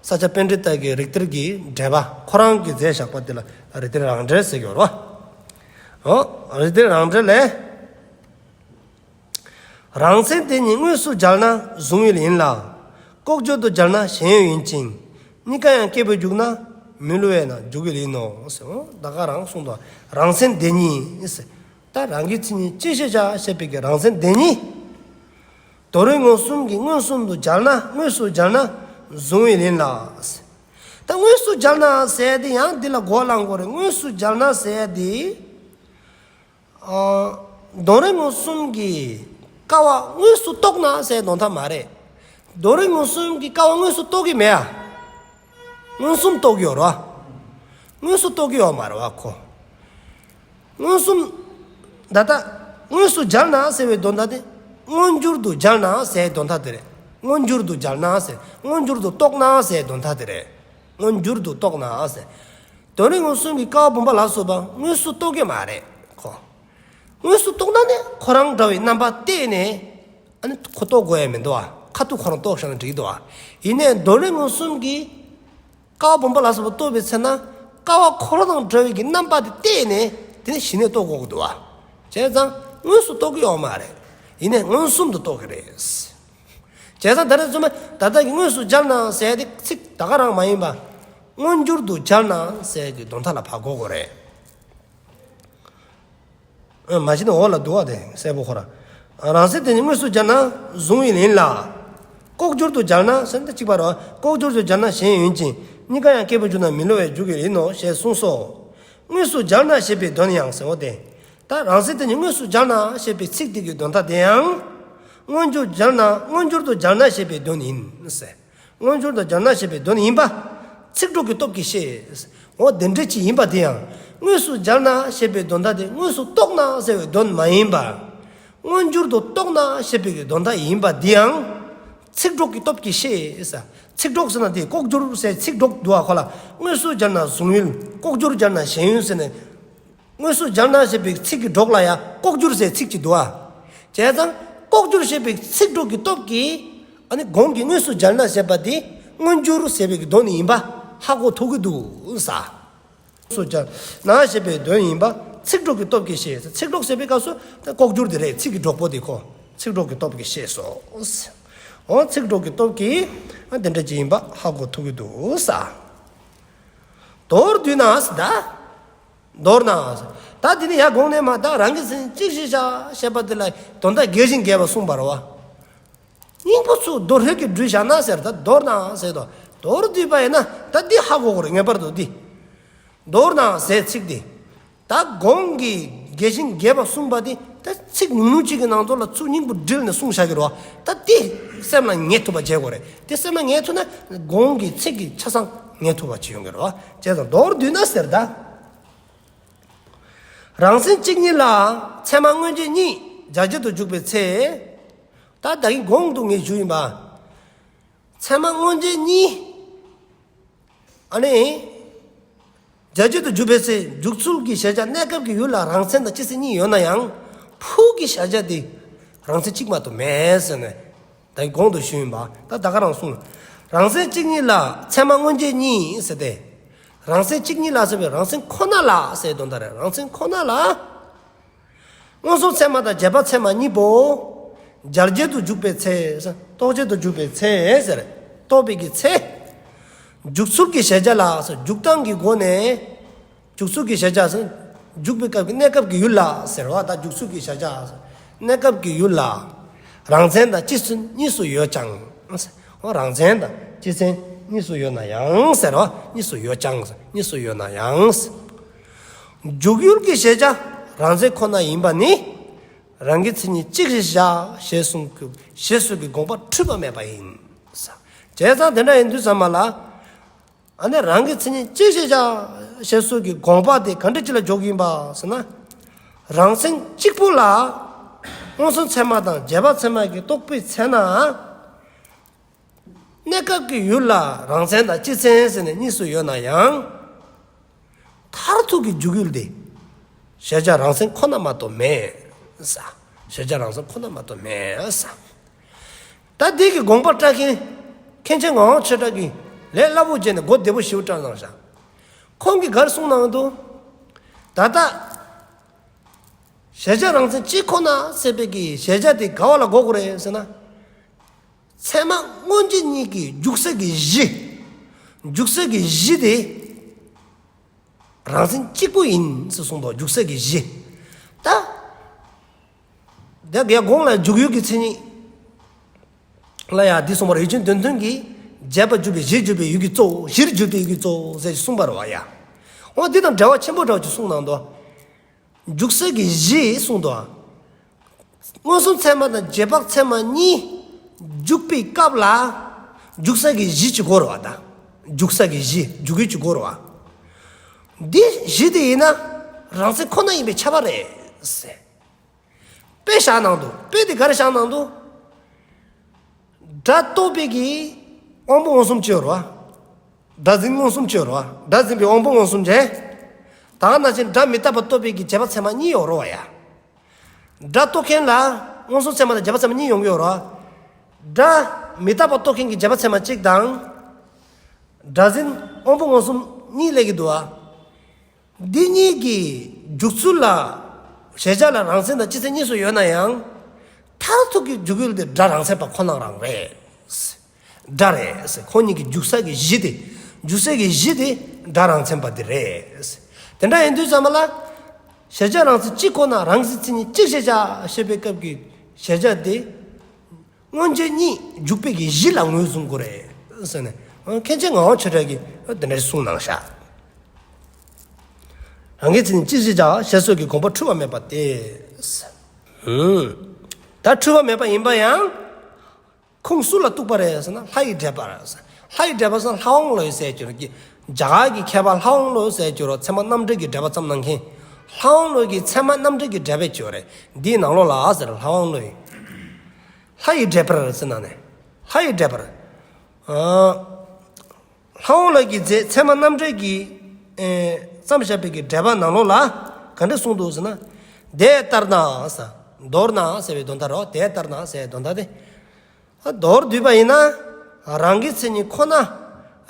ས་སྐྱ་པཎྜི་ཏ་གི་རིགས་གཏེར་གྱི་འགྲེལ་པ་ཁོ་རང་གིས་མཛད་བཞག་པ་འདི་ལ་རིགས་གཏེར་རང་འགྲེལ་ཟེར་གྱི་ཡོད་རེད་བ། འོ། རིགས་གཏེར་རང་འགྲེལ་ལས། རང་མཚན་དེ་ཉིད་དངོས་སུ་སྦྱར་ན་གཟུང་ཡུལ་ཡིན་ལ། ལྐོག་གྱུར་དུ་སྦྱར་ན་ཞེན་ཡུལ་ཡིན་ཅིང་། གཉིས་ཀ་ཡང་སྐྱེས་བུར་འཇུག་ན་མི་སླུ་བས་ན་འཇུག་ཡུལ་ཡིན་ནོ། ད་ག་རང་གསུངས་འདུག་རང་མཚན་དེ་ཉིད་ཟེར། ད་རང་གི་མཚན་ཉིད་ཅི་ཞིག་བྱ་ཞེས་པའི་གི་རང་མཚན་དེ་ཉིད། དོན་རིག་མངོན་སུམ་གྱིས་མངོན་སུམ་དུ་སྦྱར་ན། དངོས་སུ་སྦྱར་ན་གཟུང་ཡུལ་ཡིན་ལ། ད་དངོས་སུ་སྦྱར་ན་ཟེར་དེ་ཡང་འདི་ལ་གོ་བླང་དགོས་རེད། དངོས་སུ་སྦྱར་ན་ཟེར་དེ། ཨ། དོན་རིག་མངོན་སུམ་གྱིས་ཀ་བ་དངོས་སུ་རྟོགས་ན་ཟེར་དོན་དག་མ་རེད། དོན་རིག་མངོན་སུམ་གྱིས་ཀ་བ་དངོས་སུ་རྟོགས་ཀྱི་མེད་ཨ། མངོན་སུམ་རྟོགས་ཀྱི་ཡོད་རེད་བ། མངོན་སུམ་རྟོགས་ཀྱི་ཡོད་མ་རེད་བ་ཁོ། མངོན་སུམ། ད་ལྟ་དངོས་སུ་སྦྱར་ན་ཟེར་བའི་དོན་དག་དེ། མངོན་གྱུར་དུ་སྦྱར་ན་ཟེར་དོན་དག་དེ་རེད། མངོན་གྱུར་དུ་སྦྱར་ན་ཟེར། མངོན་གྱུར་དུ་རྟོགས་ན་ཟེར་དོན་དག་དེ་རེད། མངོན་གྱུར་དུ་རྟོགས་ན་ཟེར། དོན་རིག་མངོན་སུམ་གྱིས་ཀ་བ་བུམ་པ་ལ་སོགས་པ་དངོས་སུ་རྟོགས་ཀྱི་མ་རེད་ཁོ། དངོས་སུ་རྟོགས་ན་ནི་ཁོ་རང་འདྲ་བའི་རྣམ་པ་བལྟས་ནས། ཨ་ནི་ཁོ་རྟོགས་དགོས་ཡ་མི་འདུག་བ། ཀ་ ཁ་ཐུག་ཁོ་རང་རྟོགས་བཞག་ན་འགྲིག་འདུག་བ། ཡིན་ནའི་གདོན་རིགས་མངོན་སུམ་གྱིས་ཀ་བ་བུམ་པ་ལ་སོགས་པ་རྟོགས་པའི་ཚེ་ན་ཀ་བ་འཁོར་བ་དང་བྲལ་བའི་གི་རྣམ་པ་དེ་བལྟས་ནས་དེ་ནས་གཞི་ནས་རྟོགས་དགོས་ཀྱི་འདུག་བ། བྱས་ཙང་དངོས་སུ་རྟོགས་ཀྱི་ཡོད་མ་རེད། ཡིན་ནའི་མངོན་སུམ་དུ་རྟོགས་ཀྱི་རེད། བྱས་ཙང་ད་རེས་ཚུལ་མ་ད་ལྟ་གི་དངོས་སུ་སྦྱར་ན་ཟེར་དེ་ཚིག་ད་ག་རང་མ་ཡིན་པ། མངོན་གྱུར་དུ་སྦྱར་ན་ཟེར་གྱི་དོན་དག་ལ་ཕར་གོ་དགོས་རེད། ཨ་མ་གཞི་ནས་འོག་ལ་འདུག་བ་དེ་གསལ་པོ་ཁོ་ར། རང་མཚན་དེ་ཉིད་དངོས་སུ་སྦྱར་ན་གཟུང་ཡུལ་ཡིན་ལ། ལྐོག་གྱུར་དུ་སྦྱར་ན་ཟེར་ན་ད་གཅིག་པ་རེད་བ། ལྐོག་གྱུར་དུ་སྦྱར་ན་གཞན་ཡོད་ཅིང་གཉིས་ཀ་ཡང་སྐྱེས་བུ་འཇུག་ན་མི་སླུ་བས་འཇུག་ཡུལ་ཡིན་ནོ་ཞེས་གསུངས་སོ། དངོས་སུ་སྦྱར་ན་ཞེས་པའི་དོན་ཡང་ཟེར་བ་དེ། ད་རང་མཚན་དེ་ཉིད་དངོས་སུ་སྦྱར་ན་ཞེས་པའི་ཚིག་དེ་གི་དོན་དག་དེ་ཡང་། མངོན་གྱུར་སྦྱར་ན་མངོན་གྱུར་དུ་སྦྱར་ན་ཞེས་པའི་དོན་ཡིན་ཟེར། མངོན་གྱུར་དུ་སྦྱར་ན་ཞེས་པའི་དོན་ཡིན་པ། ཚིག་གྲོགས་ཀྱི་སྟོབས་ཀྱིས་ཤེས། འོ་དེ་འདྲ་ཅིག་ཡིན་པ་དེ་ཡང་དངོས་སུ་སྦྱར་ན་ཞེས་པའི་དོན་དག་དེ་དངོས་སུ་རྟོགས་ན་ཟེར་བའི་དོན་མ་ཡིན་པ། མངོན་གྱུར་དུ་རྟོགས་ན་ཞེས་པའི་དོན་དག་ཡིན་པ་འདི་ཡང་། ཚིག་གྲོགས་ཀྱི་སྟོབས་ཀྱིས་ཤེས་ས། ཚིག་གྲོགས་ཟེར་ན་དེ་ལྐོག་གྱུར་ཟེར་ཚིག་གྲོགས་འདུག་བ། ཁོ་ལ་དངོས་སུ་སྦྱར་ན་གཟུང་ཡུལ། ལྐོག་གྱུར་སྦྱར་ན་ཞེན་ཡུལ་ཟེར་ནས། དངོས་སུ་སྦྱར་ན་ཞེས་པའི་ཚིག་གི་གྲོགས་ལ་ཡང་ལྐོག་གྱུར་ཟེར་ཚིག་ཅིག་འདུག་བ། བྱས་ཙང་ལྐོག་གྱུར་ཞེས་པའི་ཚིག་གྲོགས་ཀྱི་སྟོབས་ཀྱིས། ཨ་ནི་གོང་གི་དངོས་སུ་སྦྱར་ན་ཞེས་པ་དེ་མངོན་གྱུར་ཟེར་བའི་གི་དོན་ཡིན་པ་ཧ་གོ་ཐུབ་ཀྱི་འདུག་ས། དངོས་སུ་སྦྱར་ན་ཞེས་པའི་དོན་ཡིན་པ་ཚིག་གྲོགས་ཀྱི་སྟོབས་ཀྱིས་ཤེས། ཚིག་གྲོགས་ཟེར་བའི་སྐབས་སུ་ད་ལྐོག་གྱུར་དེ་རེད། ཚིག་གི་གྲོགས་པོ་དེ་ཁོ་ཚིག་གྲོགས་ཀྱི་སྟོབས་ཀྱིས་ཤེས་སོ། འོ་ཚིག་གྲོགས་ཀྱི་སྟོབས་ཀྱིས་ཨ་དེ་འདྲ་ཅིག་ཡིན་པ་ཧ་གོ་ཐུབ་ཀྱི་འདུག་ས། མདོར་བསྡུས་ན་ཟེར་ད། མདོར་ན་ཟེར། ད་དེ་ནི་ཡར་གོང་ནས་མར་ད་རང་གི་མཚན་གཅིག་ཞེས་བྱ་ཞེས་པ་དེ་ལ་དོན་དག་རྒྱས་ཤིང་རྒྱས་པ་གསུངས་པ་རེད་བ། སྙིང་པོ་ཚུར་མདོར་བསྡུས་ཀྱིས་བསྡུས་བཞག་ན་ཟེར། ད་མདོར་ན་ཟེར་དོ། མདོར་བསྡུས་པ་ཡིན་ན་ད་འདི་ཧ་གོ་དགོས་རེད། ངེས་པར་དུ་འདི། མདོར་ན་ཟེར་ཚིག་འདི། ད་གོང་གི་རྒྱས་ཤིང་རྒྱས་པ་གསུངས་པ་འདི་ད་ཚིག་ཉུང་ཉུང་ཅིག་གི་ནང་དོན་ལ་ཚུར་སྙིང་པོ་དྲིལ་ནས་གསུངས་བཞག་གི་རེད་བ། ད་འདི་སེམས་ལ་ངེས་ཐུབ་པ་བྱེད་དགོས་རེད། འདི་སེམས་ལ་ངེས་ཐུབ་ན་གོང་གི་ཚིག་གི་ཆ་ཚང་ངེས་ཐུབ་པ་ཅིག་ཡོང་གི་རེད་བ། བྱས་ཙང་མདོར་བསྡུས་ན་ཟེར་ད། རང་མཚན་གཅིག་ཉིད་ལ་ཚད་མ་མངོན་རྗེས་གཉིས་སྦྱར་བྱེད་དུ་འཇུག་པའི་ཚེ། ད་ད་གིན་གོང་དུ་ངས་ཞུས་ཡིན་པ། ཚད་མ་མངོན་རྗེས་གཉིས། ཨ་ནི། སྦྱར་བྱེད་དུ་འཇུག་པའི་ཚེ་འཇུག་ཚུལ་གྱི་གཞལ་བྱ་གནས་སྐབས་ཀྱི་ཡུལ་ལ་རང་མཚན་དང་སྤྱི་མཚན་གཉིས་ཡོད་ན་ཡང་། ཕུགས་ཀྱི་གཞལ་བྱ་དེ་རང་མཚན་གཅིག་མ་གཏོགས་མེད་ཟེར་ནས། ད་གོང་དུ་ཞུས་ཡིན་པ། ད་ད་ག་རང་གསུངས། རང་མཚན་གཅིག་ཉིད་ལ་ཚད་མ་མངོན་རྗེས་གཉིས་ཟེར་ཏེ། རང་མཚན་གཅིག་ཉིད་ལ་ཟེར་བའི་རང་མཚན་ཁོ་ན་ལ་ཟེར་དོན་དག་རེད། རང་མཚན་ཁོ་ན་ལ། མངོན་སུམ་ཚད་མ་དང་རྗེས་དཔག་ཚད་མ་གཉིས་པོ། སྦྱར་བྱེད་དུ་འཇུག་པའི་ཚེ། རྟོགས་བྱེད་དུ་འཇུག་པའི་ཚེ་ཟེར། རྟོགས་པའི་གི་ཚེ། འཇུག་ཚུལ་གྱི་གཞལ་བྱ་ལ་ཟེར། འཇུག་སྟངས་ཀྱི་སྒོ་ནས། འཇུག་ཚུལ་གྱི་གཞལ་བྱ་ཟེར། འཇུག་པའི་སྐབས་ཀྱི་གནས་སྐབས་ཀྱི་ཡུལ་ལ་ཟེར་བ་དང་། འཇུག་ཚུལ་གྱི་གཞལ་བྱ་ཟེར། གནས་སྐབས་ཀྱི་ཡུལ་ལ། རང་མཚན་དང་སྤྱི་མཚན་གཉིས་སུ་ཡོད་ཀྱང་། འོ་རང་མཚན་དང་སྤྱི་མཚན་གཉིས་སུ་ཡོད་ན་ཡང་ཟེར་བ། གཉིས་སུ་ཡོད་ཀྱང་ཟེར། གཉིས་སུ་ཡོད་ན་ཡང་ཟེར། འཇུག་ཡུལ་གྱི་གཞལ་བྱ་རང་མཚན་ཁོ་ན་ཡིན་པ་ནི། རང་གི་མཚན་ཉིད་གཅིག་ཞེས་བྱ་ཞེས་གསུངས་ཀྱི་ཞེས་སོགས་ཀྱི་དགོངས་པ་འཁྲུལ་པ་མེད་པ་ཡིན། ཟེར། བྱས་ཙང་དེ་འདྲ་ཡིན་དུས་ཙམ་པ་ལ། ཨ་ནི་རང་གི་མཚན་ཉིད་གཅིག་ཞེས་བྱ་ཞེས་སོགས་ཀྱི་དགོངས་པ་དེ་ག་འདྲ་ཅིག་ལ་འཇོག་གི་ཡིན་པ་ཟེར་ན། རང་མཚན་གཅིག་པུ་ལ་མངོན་སུམ་ཚད་མ་དང་རྗེས་དཔག་ཚད་མ་གིས་རྟོགས་པའི་ཚེ་ན། གནས་སྐབས་ཀྱི་ཡུལ་ལ་རང་མཚན་དང་སྤྱི་མཚན་ཟེར་ནས་གཉིས་སུ་ཡོད་ན་ཡང་། མཐར་ཐུག་གི་འཇུག་ཡུལ་དེ། གཞལ་བྱ་རང་མཚན་ཁོ་ན་མ་གཏོགས་མེད། ས། གཞལ་བྱ་རང་མཚན་ཁོ་ན་མ་གཏོགས་མེད། ས། ད་འདི་གི་དགོངས་པ་བཀྲལ་མཁན། མཁན་ཆེན་ངག་དབང་ཆོས་གྲགས་ཀྱིས་ལས་སླ་པོ་བྱས་ནས་གོ་བདེ་པོ་ཞེ་པོ་བཀྲལ་གནང་བཞག་ཁོང་གིས་ག་རེ་གསུངས་གནང་འདུག་ད་ལྟ། གཞལ་བྱ་རང་མཚན་གཅིག་ཁོ་ན་ཟེར་བའི་གི་གཞལ་བྱ་དེ་ག་བ་ལ་གོ་དགོས་རེད་ཟེར་ན། ཚད་མ་མངོན་རྗེས་གཉིས་ཀྱི་འཇུག་སའི་གི་གཞི། འཇུག་སའི་གི་གཞི་དེ་རང་མཚན་གཅིག་པུ་ཡིན་ཟེར་གསུངས་འདུག་འཇུག་སའི་གི་གཞི། ད། དེ་གའི་གོང་ལ་འཇུག་ཡུལ་གྱི་མཚན་ཉིད་ལ་ཡང་འདི་གསུངས་པ་རེད། ཡུལ་ཅན་དོན་མཐུན་གྱི་བྱས་པ་འཇུག་པའི་གཞིར་གྱུར་པའི་ཡུལ་གྱི་གཙོ་བོ། གཞིར་གྱུར་པའི་ཡུལ་གྱི་གཙོ་བོ་ཟེར་གསུངས་པ་རེད་བ་ཡ། འོ་འདི་དང་འབྲེལ་བ་ཆེན་པོ་འདྲ་བ་ཅིག་གསུངས་གནང་འདུག་འཇུག་སའི་གི་གཞི་གསུངས་འདུག་མངོན་སུམ་ཚད་མ་དང་རྗེས་དཔག་ཚད་མ་གཉིས་འཇུག་པའི་སྐབས་ལ་འཇུག་སའི་གི་གཞི་ཅིག་དགོས་རེད་བ་ད། འཇུག་སའི་གི་གཞི། འཇུག་ཡུལ་ཅིག་དགོས་རེད་བ། འདི་གཞི་དེ་ཡིན་ན་རང་མཚན་ཁོ་ན་ཡིན་པས་ཁྱབ་པ་རེད་ཟེར། དཔེ་བཞག་གནང་འདུག་དཔེ་དེ་ག་རེ་བཞག་གནང་འདུག་སྒྲ་རྟོགས་པའི་གི་དབང་པོ་མངོན་སུམ་ཅིག་ཡོད་རེད་བ། སྒྲ་འཛིན་མངོན་སུམ་ཅིག་ཡོད་རེད་བ། སྒྲ་འཛིན་པའི་དབང་པོ་མངོན་སུམ་བྱས། ད་ག་ནང་བཞིན་སྒྲ་མི་རྟག་པ་རྟོགས་པའི་གི་རྗེས་དཔག་ཚད་མ་གཉིས་ཡོད་རེད་བ་ཡ། སྒྲ་རྟོགས་མཁན་ལ་མངོན་སུམ་ཚད་མ་དང་རྗེས་དཔག་ཚད་མ་གཉིས་ཡོང་གི་ཡོད་རེད་བ། སྒྲ་ མི་རྟག་པ་རྟོགས་མཁན་གྱི་རྗེས་དཔག་ཚད་མ་གཅིག་དང་། སྒྲ་འཛིན་དབང་པོ་མངོན་སུམ་གཉིས་ལས་ཀྱི་འདུག་པ། འདི་གཉིས་ཀྱི་འཇུག་ཚུལ་ལ་གཞལ་བྱ་ལ་རང་མཚན་དང་སྤྱི་མཚན་གཉིས་སུ་ཡོད་ན་ཡང་། མཐར་ཐུག་གི་འཇུག་ཡུལ་དེ་སྒྲ་རང་མཚན་པ་ཁོ་ན་རང་རེད། སྒྲ་རེད། ཁོ་གཉིས་ཀྱི་འཇུག་ས་གི་གཞི་དེ། འཇུག་སའི་གི་གཞི་དེ་སྒྲ་རང་མཚན་པ་དེ་རེད། དེ་འདྲ་ཡིན་དུས་ཙམ་པ་ལ། གཞལ་བྱ་རང་མཚན་གཅིག་ཁོ་ན་རང་གི་མཚན་ཉིད་གཅིག་གཞལ་བྱ་ཞེས་པའི་སྐབས་ཀྱི་གཞལ་བྱ་དེ། མངོན་རྗེས་གཉིས་འཇུག་པའི་གི་གཞི་ལ་ངོས་བཟུང་དགོས་རེད་ཟེར་ནས། མཁན་ཆེན་ངག་དབང་ཆོས་གྲགས་ཀྱིས་དེ་འདྲ་གསུངས་གནང་ཤག་རང་གི་མཚན་ཉིད་གཅིག་གཞལ་བྱ་ཞེས་སོགས་ཀྱི་དགོངས་པ་འཁྲུལ་བ་མེད་པ་སྟེ། ད་འཁྲུལ་བ་མེད་པ་ཡིན་པ་ཡང་། ཁུངས་སུ་ལ་གཏུགས་པ་རེད་ཟེར་ན། ལྷ་ཡི་འགྲེལ་པར་ཟེར། ལྷ་ཡི་འགྲེལ་པ་ཟེར་ན་ལྷ་དབང་བློའི་ཟེར་གྱི་རེད། རྒྱ་གར་གྱི་མཁས་པ་ལྷ་དབང་བློ་ཟེར་གྱི་རེད། ཚད་མ་རྣམ་འགྲེལ་གྱི་འགྲེལ་པ་བརྩམས་གནང་མཁན། ལྷ་དབང་བློ་གི་ཚད་མ་རྣམ་འགྲེལ་གྱི་འགྲེལ་པ་ཅིག་ཡོད་རེད། འདིའི་ནང་ལོགས་ལ་ཟེར། ལྷ་དབང་བློའི། ལྷ་ཡི་འགྲེལ་པར་ཟེར་ན་ནི། ལྷ་ཡི་འགྲེལ་པར། ཨ། ལྷ་དབང་བློ་གི་མཛད་ཚད་མ་རྣམ་འགྲེལ་གྱི། ཨེ། བརྩམས་བཞག་པའི་གི་འགྲེལ་པ་ནང་ལོགས་ལ་ག་འདྲ་གསུངས་འདུག་ཟེར་ན། དེ་ལྟར་ན་ཟེར། མདོར་ན་ཟེར་བའི་དོན་དག་རེད། དེ་ལྟར་ན་ཟེར་བའི་དོན་དག་དེ། ཨ། མདོར་བསྡུས་པ་ཡིན་ན། རང་གི་མཚན་ཉིད་ཁོ་ན་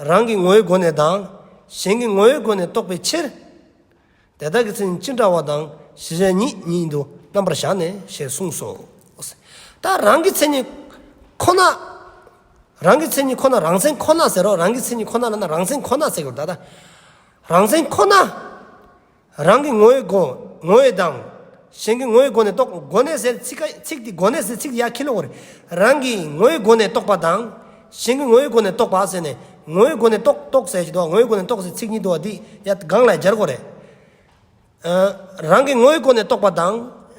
རང་གི་ངོ་བོའི་སྒོ་ནས་དང་། གཞན་གྱི་ངོ་བོའི་སྒོ་ནས་རྟོགས་པའི་ཕྱིར། དེ་དག་གི་མཚན་ཉིད་ཅི་འདྲ་བ་དང་གཞལ་བྱ་གཉིས་ཉིད་དུ་རྣམ་པར་བཞག་ནས་ཞེས་གསུངས་སོ། ད་རང་གི་མཚན་ཉིད་ཁོ་ན། རང་གི་མཚན་ཉིད་ཁོ་ན་རང་མཚན་ཁོ་ན་ཟེར་རོ། རང་གི་མཚན་ཉིད་ཁོ་ན་ལབ་ན་རང་མཚན་ཁོ་ན་ཟེར་དགོས། ད་ལྟ་རང་མཚན་ཁོ་ན། རང་གི་ངོ་བོའི་སྒོ། ངོ་བོ་དང་། གཞན་གྱི་ངོ་བོའི་སྒོ་ནས་རྟོགས། སྒོ་ནས་ཟེར་ཚིག་ཁ་ཚིག་དེ་སྒོ་ནས་ཟེར་ཚིག་དེ་ཡར་འཁྱེར་ལོ་དགོས་རེད། རང་གི་ངོ་བོའི་སྒོ་ནས་རྟོགས་པ་དང་། གཞན་གྱི་ངོ་བོའི་སྒོ་ནས་རྟོགས་པ་ཟེར་ནས། ངོ་བོའི་སྒོ་ནས་རྟོགས་རྟོགས་ཟེར་གྱི་འདུག་ངོ་བོའི་སྒོ་ནས་རྟོགས་ཟེར་ཚིག་གཉིས་འདུག་པ། འདི་ཡར་སྒང་ལ་སྦྱར་དགོས་རེད། ཨ། རང་གི་ངོ་བོའི་སྒོ་ནས་རྟོགས་པ་དང་།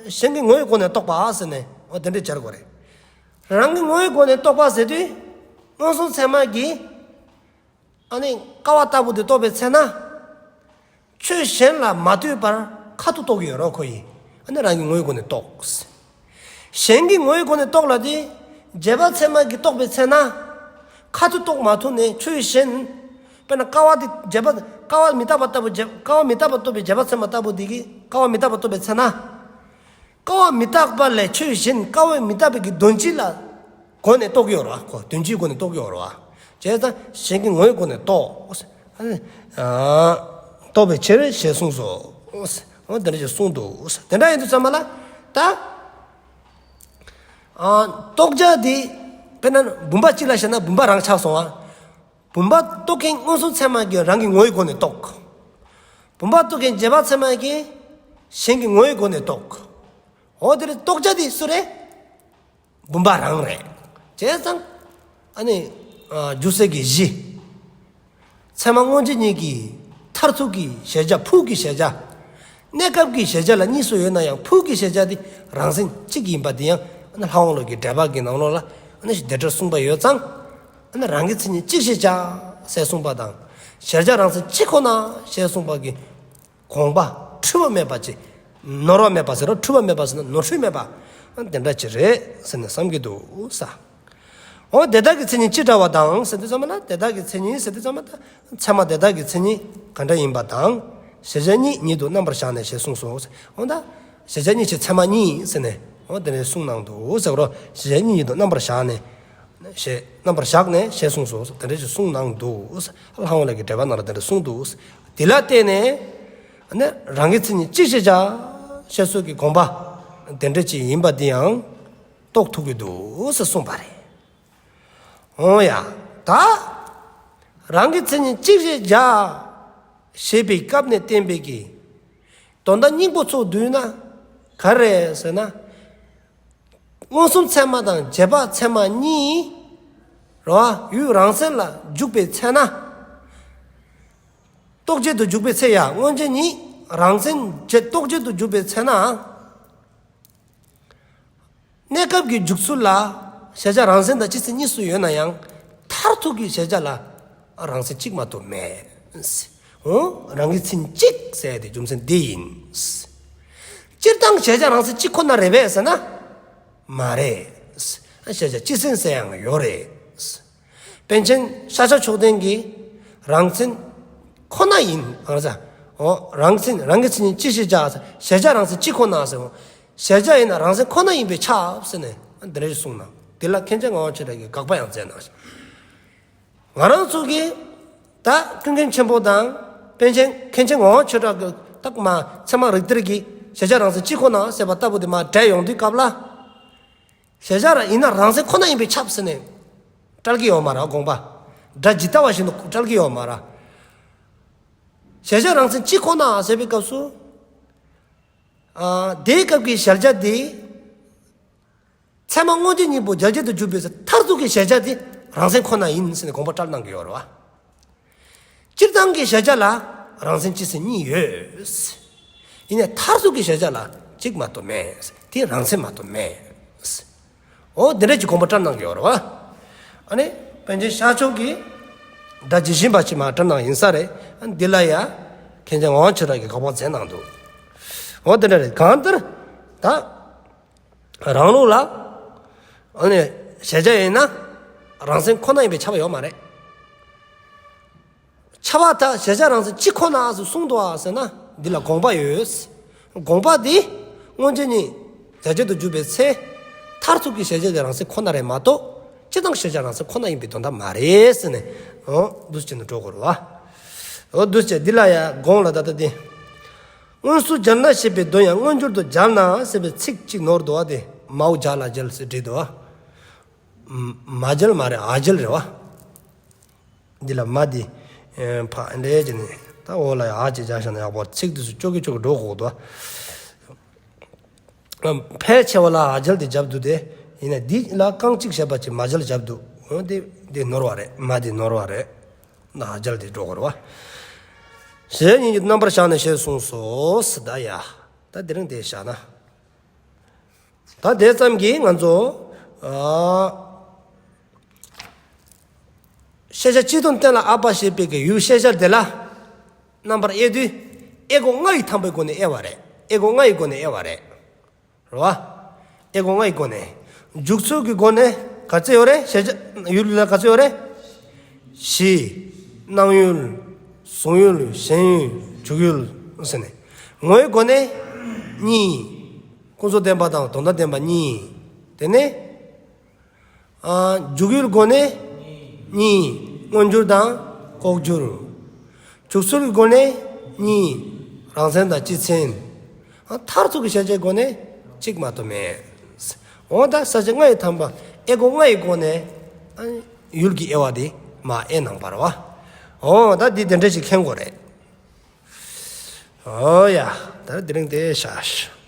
གཞན་གྱི་ངོ་བོའི་སྒོ་ནས་རྟོགས་པ་ཟེར་ནས། འོ་དེ་འདྲ་སྦྱར་དགོས་རེད། རང་གི་ངོ་བོའི་སྒོ་ནས་རྟོགས་པ་ཟེར་དུས། མངོན་སུམ་ཚད་མ་གིས། ཨ་ནི་ཀ་བ་ལྟ་བུ་དེ་རྟོགས་པའི་ཚེ་ན། ཆོས་གཞན་ལ་མ་ལྟོས་པར་ཁ་ཐུག་རྟོགས་ཀྱི་ཡོད་རེད་ཁོ་ཡིས། ཨ་ནི་རང་གི་ངོ་བོའི་སྒོ་ནས་རྟོགས། གཞན་གྱི་ངོ་བོའི་སྒོ་ནས་རྟོགས་ལ་དེ། རྗེས་དཔག་ཚད་མ་གིས་རྟོགས་པའི་ཚེ་ན། ཁ་ཐུག་རྟོགས་མ་ཐུབ་ནས་ཆོས་གཞན། དཔེར་ན་ཀ་བ་དེ་རྗེས་དཔག་ཀ་བ་མི་རྟག་པ་ལྟ་བུ་རྗེས་ཀ་བ་མི་རྟག་པ་རྟོགས་པའི་རྗེས་དཔག་ཚད་མ་ལྟ་བུ་དེ་གིས་ཀ་བ་མི་རྟག་པ་རྟོགས་པའི་ཚེ་ན། ཀ་བ་མི་རྟག་པ་ལས་ཆོས་གཞན་ཀ་བ་མི་རྟག་པའི་གི་དོན་སྤྱི་ལ་སྒོ་ནས་རྟོགས་ཀྱི་ཡོད་རེད་པ། ཁོ་དོན་སྤྱིའི་སྒོ་ནས་རྟོགས་ཀྱི་ཡོད་རེད་པ། བྱས་ཙང་གཞན་གྱི་ངོ་བོའི་སྒོ་ནས་རྟོགས། ཨ། རྟོགས་པའི་ཕྱིར་ཞེས་གསུངས་སོ། འོ་དེ་འདྲ་ཞིག་གསུངས་འདུག་དེ་འདྲ་ཡིན་དུས་ཙམ་པ་ལ། ད། ཨ། རྟོགས་བྱ་དེ། དཔེར་ན་བུམ་པ་གཅིག་ལ་བཞག་ན་བུམ་པ་རང་ཆགས་སོང་བ། བུམ་པ་རྟོགས་མཁན་མངོན་སུམ་ཚད་མ་གིས་རང་གི་ངོ་བོའི་སྒོ་ནས་རྟོགས། བུམ་པ་རྟོགས་མཁན་རྗེས་དཔག་ཚད་མ་གིས་གཞན་གྱི་ངོ་བོའི་སྒོ་ནས་རྟོགས། འོ་དེ་རེད། རྟོགས་བྱ་དེ་སུ་རེད། བུམ་པ་རང་རེད། བྱས་ཙང་། ཨ་ནི། ཨ། འཇུག་སའི་གི་གཞི། ཚད་མ་མངོན་རྗེས་གཉིས་ཀྱི་མཐར་ཐུག་གི་གཞལ་བྱ། ཕུགས་ཀྱི་གཞལ་བྱ། གནས་སྐབས་ཀྱི་གཞལ་བྱ་ལ་གཉིས་སུ་ཡོད་ན་ཡང་ཕུགས་ཀྱི་གཞལ་བྱ་དེ་རང་མཚན་གཅིག་ཡིན་པ་དེ་ཡང་། ཨ་ནི་ལྷ་དབང་བློ་གི་འགྲེལ་པ་གི་ནང་ལོགས་ལ། ཨ་ནི་དེ་འདྲ་གསུངས་པ་ཡོད་ཙང་། ཨ་ནི་རང་གི་མཚན་ཉིད་གཅིག་གཞལ་བྱ་ཟེར་གསུངས་པ་དང་། གཞལ་བྱ་རང་མཚན་གཅིག་ཁོ་ན་ཞེས་གསུངས་པ་གི་དགོངས་པ་འཁྲུལ་བ་མེད་པ་ཅིག་ནོར་བ་མེད་པ་ཟེར་རོ། འཁྲུལ་བ་མེད་པ་ཟེར་ན་ནོར་འཁྲུལ་མེད་པ། ཨ་ནི་དེ་འདྲ་ཅིག་རེད་ཟེར་ནས་བསམ་གྱི་འདུག་ས། འོ་དེ་དག་གི་མཚན་ཉིད་ཅི་འདྲ་བ་དང་ཟེར་དུས་ཙམ་པ་ལ། དེ་དག་གི་མཚན་ཉིད་ཟེར་དུས་ཙམ་པ་ལ། ཚད་མ་དེ་དག་གི་མཚན་ཉིད་ག་འདྲ་ཡིན་པ་དང་། གཞལ་བྱ་གཉིས་ཉིད་དུ་རྣམ་པར་བཞག་ནས་ཞེས་གསུངས་སོ། འོ་ད། གཞལ་བྱ་གཉིས་ཀྱི་ཚད་མ་གཉིས་ཟེར་ནས། འོ་དེ་འདྲ་གསུངས་གནང་འདུག་ཟེར་རོ། གཞལ་བྱ་གཉིས་ཉིད་དུ་རྣམ་པར་བཞག་ནས། ཞེས་རྣམ་པར་བཞག་ནས་ཞེས་གསུངས་སོ། དེ་འདྲ་ཞིག་གསུངས་གནང་འདུག་ལྷ་དབང་བློ་གི་འགྲེལ་པ་ནང་ལ་དེ་འདྲ་གསུངས་འདུག་དེ་ལ་བརྟེན་ནས། ཨ་ནི་རང་གི་མཚན་ཉིད་གཅིག་གཞལ་བྱ་ཞེས་སོགས་ཀྱི་དགོངས་པ་དེ་འདྲ་ཅིག་ཡིན་པ་འདི་ཡང་རྟོགས་ཐུབ་ཀྱི་འདུག་ཟེར་གསུངས་པ་རེད། འོ་ཡ། ད་རང་གི་མཚན་ཉིད་གཅིག་གཞལ་བྱ་ཞེས་པའི་སྐབས་ནས་བསྟན་པའི་གི་དོན་དག་སྙིང་པོ་ཚུར་བསྡུས་ན་ག་རེ་ཟེར་ན། མངོན་སུམ་ཚད་མ་དང་རྗེས་དཔག་ཚད་མ་གཉིས་རོ། ཡུལ་རང་མཚན་ལ་འཇུག་པའི་ཚེ་ན། རྟོགས་བྱེད་དུ་འཇུག་པའི་ཚེ་ཡང་མངོན་རྗེས་གཉིས། རང་མཚན་རྗེས་རྟོགས་བྱེད་དུ་འཇུག་པའི་ཚེ་ན། གནས་སྐབས་ཀྱི་འཇུག་ཚུལ་ལ་གཞལ་བྱ་རང་མཚན་དང་སྤྱི་མཚན་གཉིས་སུ་ཡོད་ན་ཡང་། མཐར་ཐུག་གི་གཞལ་བྱ་ལ་རང་མཚན་གཅིག་མ་གཏོགས་མེད། འོ། རང་གི་མཚན་གཅིག་ཟེར་ཏེ་རྒྱུ་མཚན་འདི་ཡིན། སྤྱིར་བཏང་གཞལ་བྱ་རང་མཚན་གཅིག་ཁོ་ན་རེད་པས་ཟེར་ན། མ་རེད། གཞལ་བྱ་སྤྱི་མཚན་ཟེར་ཡང་ཡོད་རེད། པཎ་ཆེན་ཤཱཀྱ་མཆོག་ལྡན་གྱིས་རང་མཚན་ཁོ་ན་ཡིན། ཨ་ཙ། འོ། རང་མཚན། རང་གི་མཚན་ཉིད་གཅིག་གཞལ་བྱ། གཞལ་བྱ་རང་མཚན་གཅིག་ཁོ་ན་ཟེར། འོ། གཞལ་བྱ་ཡིན་ན་རང་མཚན་ཁོ་ན་ཡིན་པས་ཁྱབ་ཟེར་ནས་འདི་འདྲ་ཞིག་གསུངས་ན། དེ་ལ་མཁན་ཆེན་ངག་དབང་ཆོས་གྲགས་ཀྱིས་དགག་པ་ཡང་མཛད་གནང་ཞིང་། ང་རང་ཚོ་གིས་ད་ཀུན་མཁྱེན་ཆེན་པོ་དང་པཎ་ཆེན་མཁན་ཆེན་ངག་དབང་ཆོས་གྲགས་ཀྱི་རྟགས་མ་ཚད་མ་རིགས་གཏེར་གྱི་གཞལ་བྱ་རང་མཚན་གཅིག་ཁོ་ན་ཟེར་བ་ལྟ་བུ་དེ་མར་འགྲེལ་ཡོང་དུས་སྐབས་ལ། གཞལ་བྱ་རང་ཡིན་ན་རང་མཚན་ཁོ་ན་ཡིན་པས་ཁྱབ་ཟེར་ནས་བཀྲལ་གྱི་ཡོད་མ་རེད་དགོངས་པ། སྒྲ་ཇི་ལྟ་བ་བཞིན་དུ་བཀྲལ་གྱི་ཡོད་མ་རེད། གཞལ་བྱ་རང་མཚན་གཅིག་ཁོ་ན་ཟེར་བའི་སྐབས་སུ། ཨ། དེའི་སྐབས་ཀྱི་གཞལ་བྱ་དེ། ཚད་མ་དངོས་རྗེན་སྙིང་པོ་འཇལ་བྱེད་དུ་གྱུར་པའི་མཐར་ཐུག་གི་གཞལ་བྱ་དེ་རང་མཚན་ཁོ་ན་ཡིན་ཟེར་ནས་དགོངས་པ་བཀྲལ་གནང་གི་ཡོད་རེད་བ། སྤྱིར་བཏང་གི་གཞལ་བྱ་ལ་རང་མཚན་སྤྱི་མཚན་གཉིས་ཡོད། ཡིན་ནའི་མཐར་ཐུག་གི་གཞལ་བྱ་ལ་གཅིག་མ་གཏོགས་མེད། དེ་རང་མཚན་མ་གཏོགས་མེད། འོ་དེ་འདྲ་ཅིག་དགོངས་པ་བཀྲལ་གནང་གི་ཡོད་རེད་བ། ཨ་ནི་པཎ་ཆེན་ཤཱཀྱ་མཆོག་གིས་སྒྲ་ཇི་བཞིན་པ་ཅིག་མར་བཀྲལ་གནང་ཡིན་ས་རེད། ཨ་ནི་འདི་ལ་ཡ་མཁན་ཆེན་ངག་དབང་ཆོས་གྲགས་ཀྱིས་དགག་པ་མཛད་གནང་འདུག་འོ་དེ་འདྲ་རེད། གང་ལྟར་ད། རང་ལུགས་ལ། ཨ་ནི་གཞལ་བྱ་ཡིན་ན་རང་མཚན་ཁོ་ན་ཡིན་པས་ཁྱབ་པ་ཡོད་མ་རེད། ཁྱབ་པ་ད་གཞལ་བྱ་རང་མཚན་གཅིག་ཁོ་ན་ཟེར་གསུངས་འདུག་ཨ་ཟེར་ན་འདི་ལ་དགོངས་པ་ཡོད། དགོངས་པ་འདི་དངོས་རྗེན་སྙིང་འཇལ་བྱེད་དུ་གྱུར་པའི་ཚེ། མཐར་ཐུག་གི་གཞལ་བྱ་དེ་རང་མཚན་ཁོ་ན་རེད་མ་གཏོགས་སྤྱིར་བཏང་གཞལ་བྱ་རང་མཚན་ཁོ་ན་ཡིན་པའི་དོན་དག་མ་རེད་ཟེར་ནས། འོ་འདུག་སེ་བྱས་ནས་འགྲོ་དགོས་རེད་བ། འོ་འདུག་སེ་བྱས་འདི་ལ་ཡ་དགོངས་ལ་ད་ལྟ་འདི། མངོན་སུམ་འཇལ་ན་ཞེས་པའི་དོན་ཡང་མངོན་གྱུར་དུ་འཇལ་ན་ཟེར་བའི་ཚིག་གཅིག་ནོར་འདུག་བ། དེ་མའོ་འཇལ་ལ་འཇལ་ཟེར་བྲིས་འདུག་བ། མ་འཇལ་མ་རེད། འ་འཇལ་རེད་བ། འདི་ལ་མ་འདི་ཕར་འདྲེས་བྱས་ནས་ད་འོག་ལ་འ་ཅིག་སྦྱར་བཞག་ན་ཡག་པོ། ཚིག་འདི་ཚོ་ཅོག་གི་ཅོག་གི་འགྲོ་དགོས་འདུག་བ། ཕལ་ཆེ་བ་ལ་འ་འཇལ་དེ་བརྒྱབ་འདུག་སྟེ། ཡིན་ན་འདི་ལ་རྐང་གཅིག་བྱས་པ་ཅིག་མ་འཇལ་བརྒྱབ་འདུག་འོ་དེ་དེ་ནོར་བ་རེད། མ་འདི་ནོར་བ་རེད། ན་འ་འཇལ་དེ་འགྲོ་དགོས་རེད་བ། ཞེས་སྙིང་རྗེ་རྣམ་པར་བཞག་ནས་ཞེས་གསུངས་སོ། ད་ཡ། ད་དེ་རིང་དེ་བཞག་ན། ད་དེ་ཙམ་གྱིས་ང་ཚོ། ཨ། ཤེས་བྱ་སྤྱི་དོན་གཏན་ལ་དབབ་པ་ཞེས་པའི་གི་ཡུལ་ཤེས་བྱ་དེ་ལ། རྣམ་པར་དབྱེ་དུས། དབྱེ་སྒོ་ལྔ་ཡི་ཐམ་པའི་སྒོ་ནས་དབྱེ་བ་རེད། དབྱེ་སྒོ་ལྔ་ཡི་སྒོ་ནས་དབྱེ་བ་རེད། རེད་བ། དབྱེ་སྒོ་ལྔ་ཡི་སྒོ་ནས། འཇུག་ཚུལ་གྱི་སྒོ་ནས་ག་ཚོད་ཡོད་རེད། ཤེས་བྱ་ཡུལ་ལ་ག་ཚོད་ཡོད་རེད། བཞི། སྣང་ཡུལ། གཟུང་ཡུལ། ཞེན་ཡུལ། འཇུག་ཡུལ་ཟེར་ནས། ངོ་བོའི་སྒོ་ནས་གཉིས། ཀུན་རྫོབ་བདེན་པ་དང་དོན་དམ་བདེན་པ་གཉིས། དེ་ནས། ཨ། འཇུག་ཡུལ་སྒོ་ནས་གཉིས། མངོན་གྱུར་དང་ལྐོག་གྱུར། འཇུག་ཚུལ་གྱི་སྒོ་ནས་གཉིས། རང་མཚན་དང་སྤྱི་མཚན། ཨ། མཐར་ཐུག་གི་གཞལ་བྱའི་སྒོ་ནས་གཅིག་མ་གཏོགས་མེད། འོ་ད་ས་བཅད་ལྔ་ཡི་ཐམ་པ་དབྱེ་སྒོ་ལྔ་ཡི་སྒོ་ནས། ཨ། ཡུལ་གྱི་དབྱེ་བ་དེ་མར་དབྱེ་གནང་བ་རེད་བ། འོ་ད་འདི་དེ་འདྲ་ཞིག་མཁྱེན་དགོས་རེད། འོ་ཡ། ད་དེ་རིང་དེ་བཞག་ཤག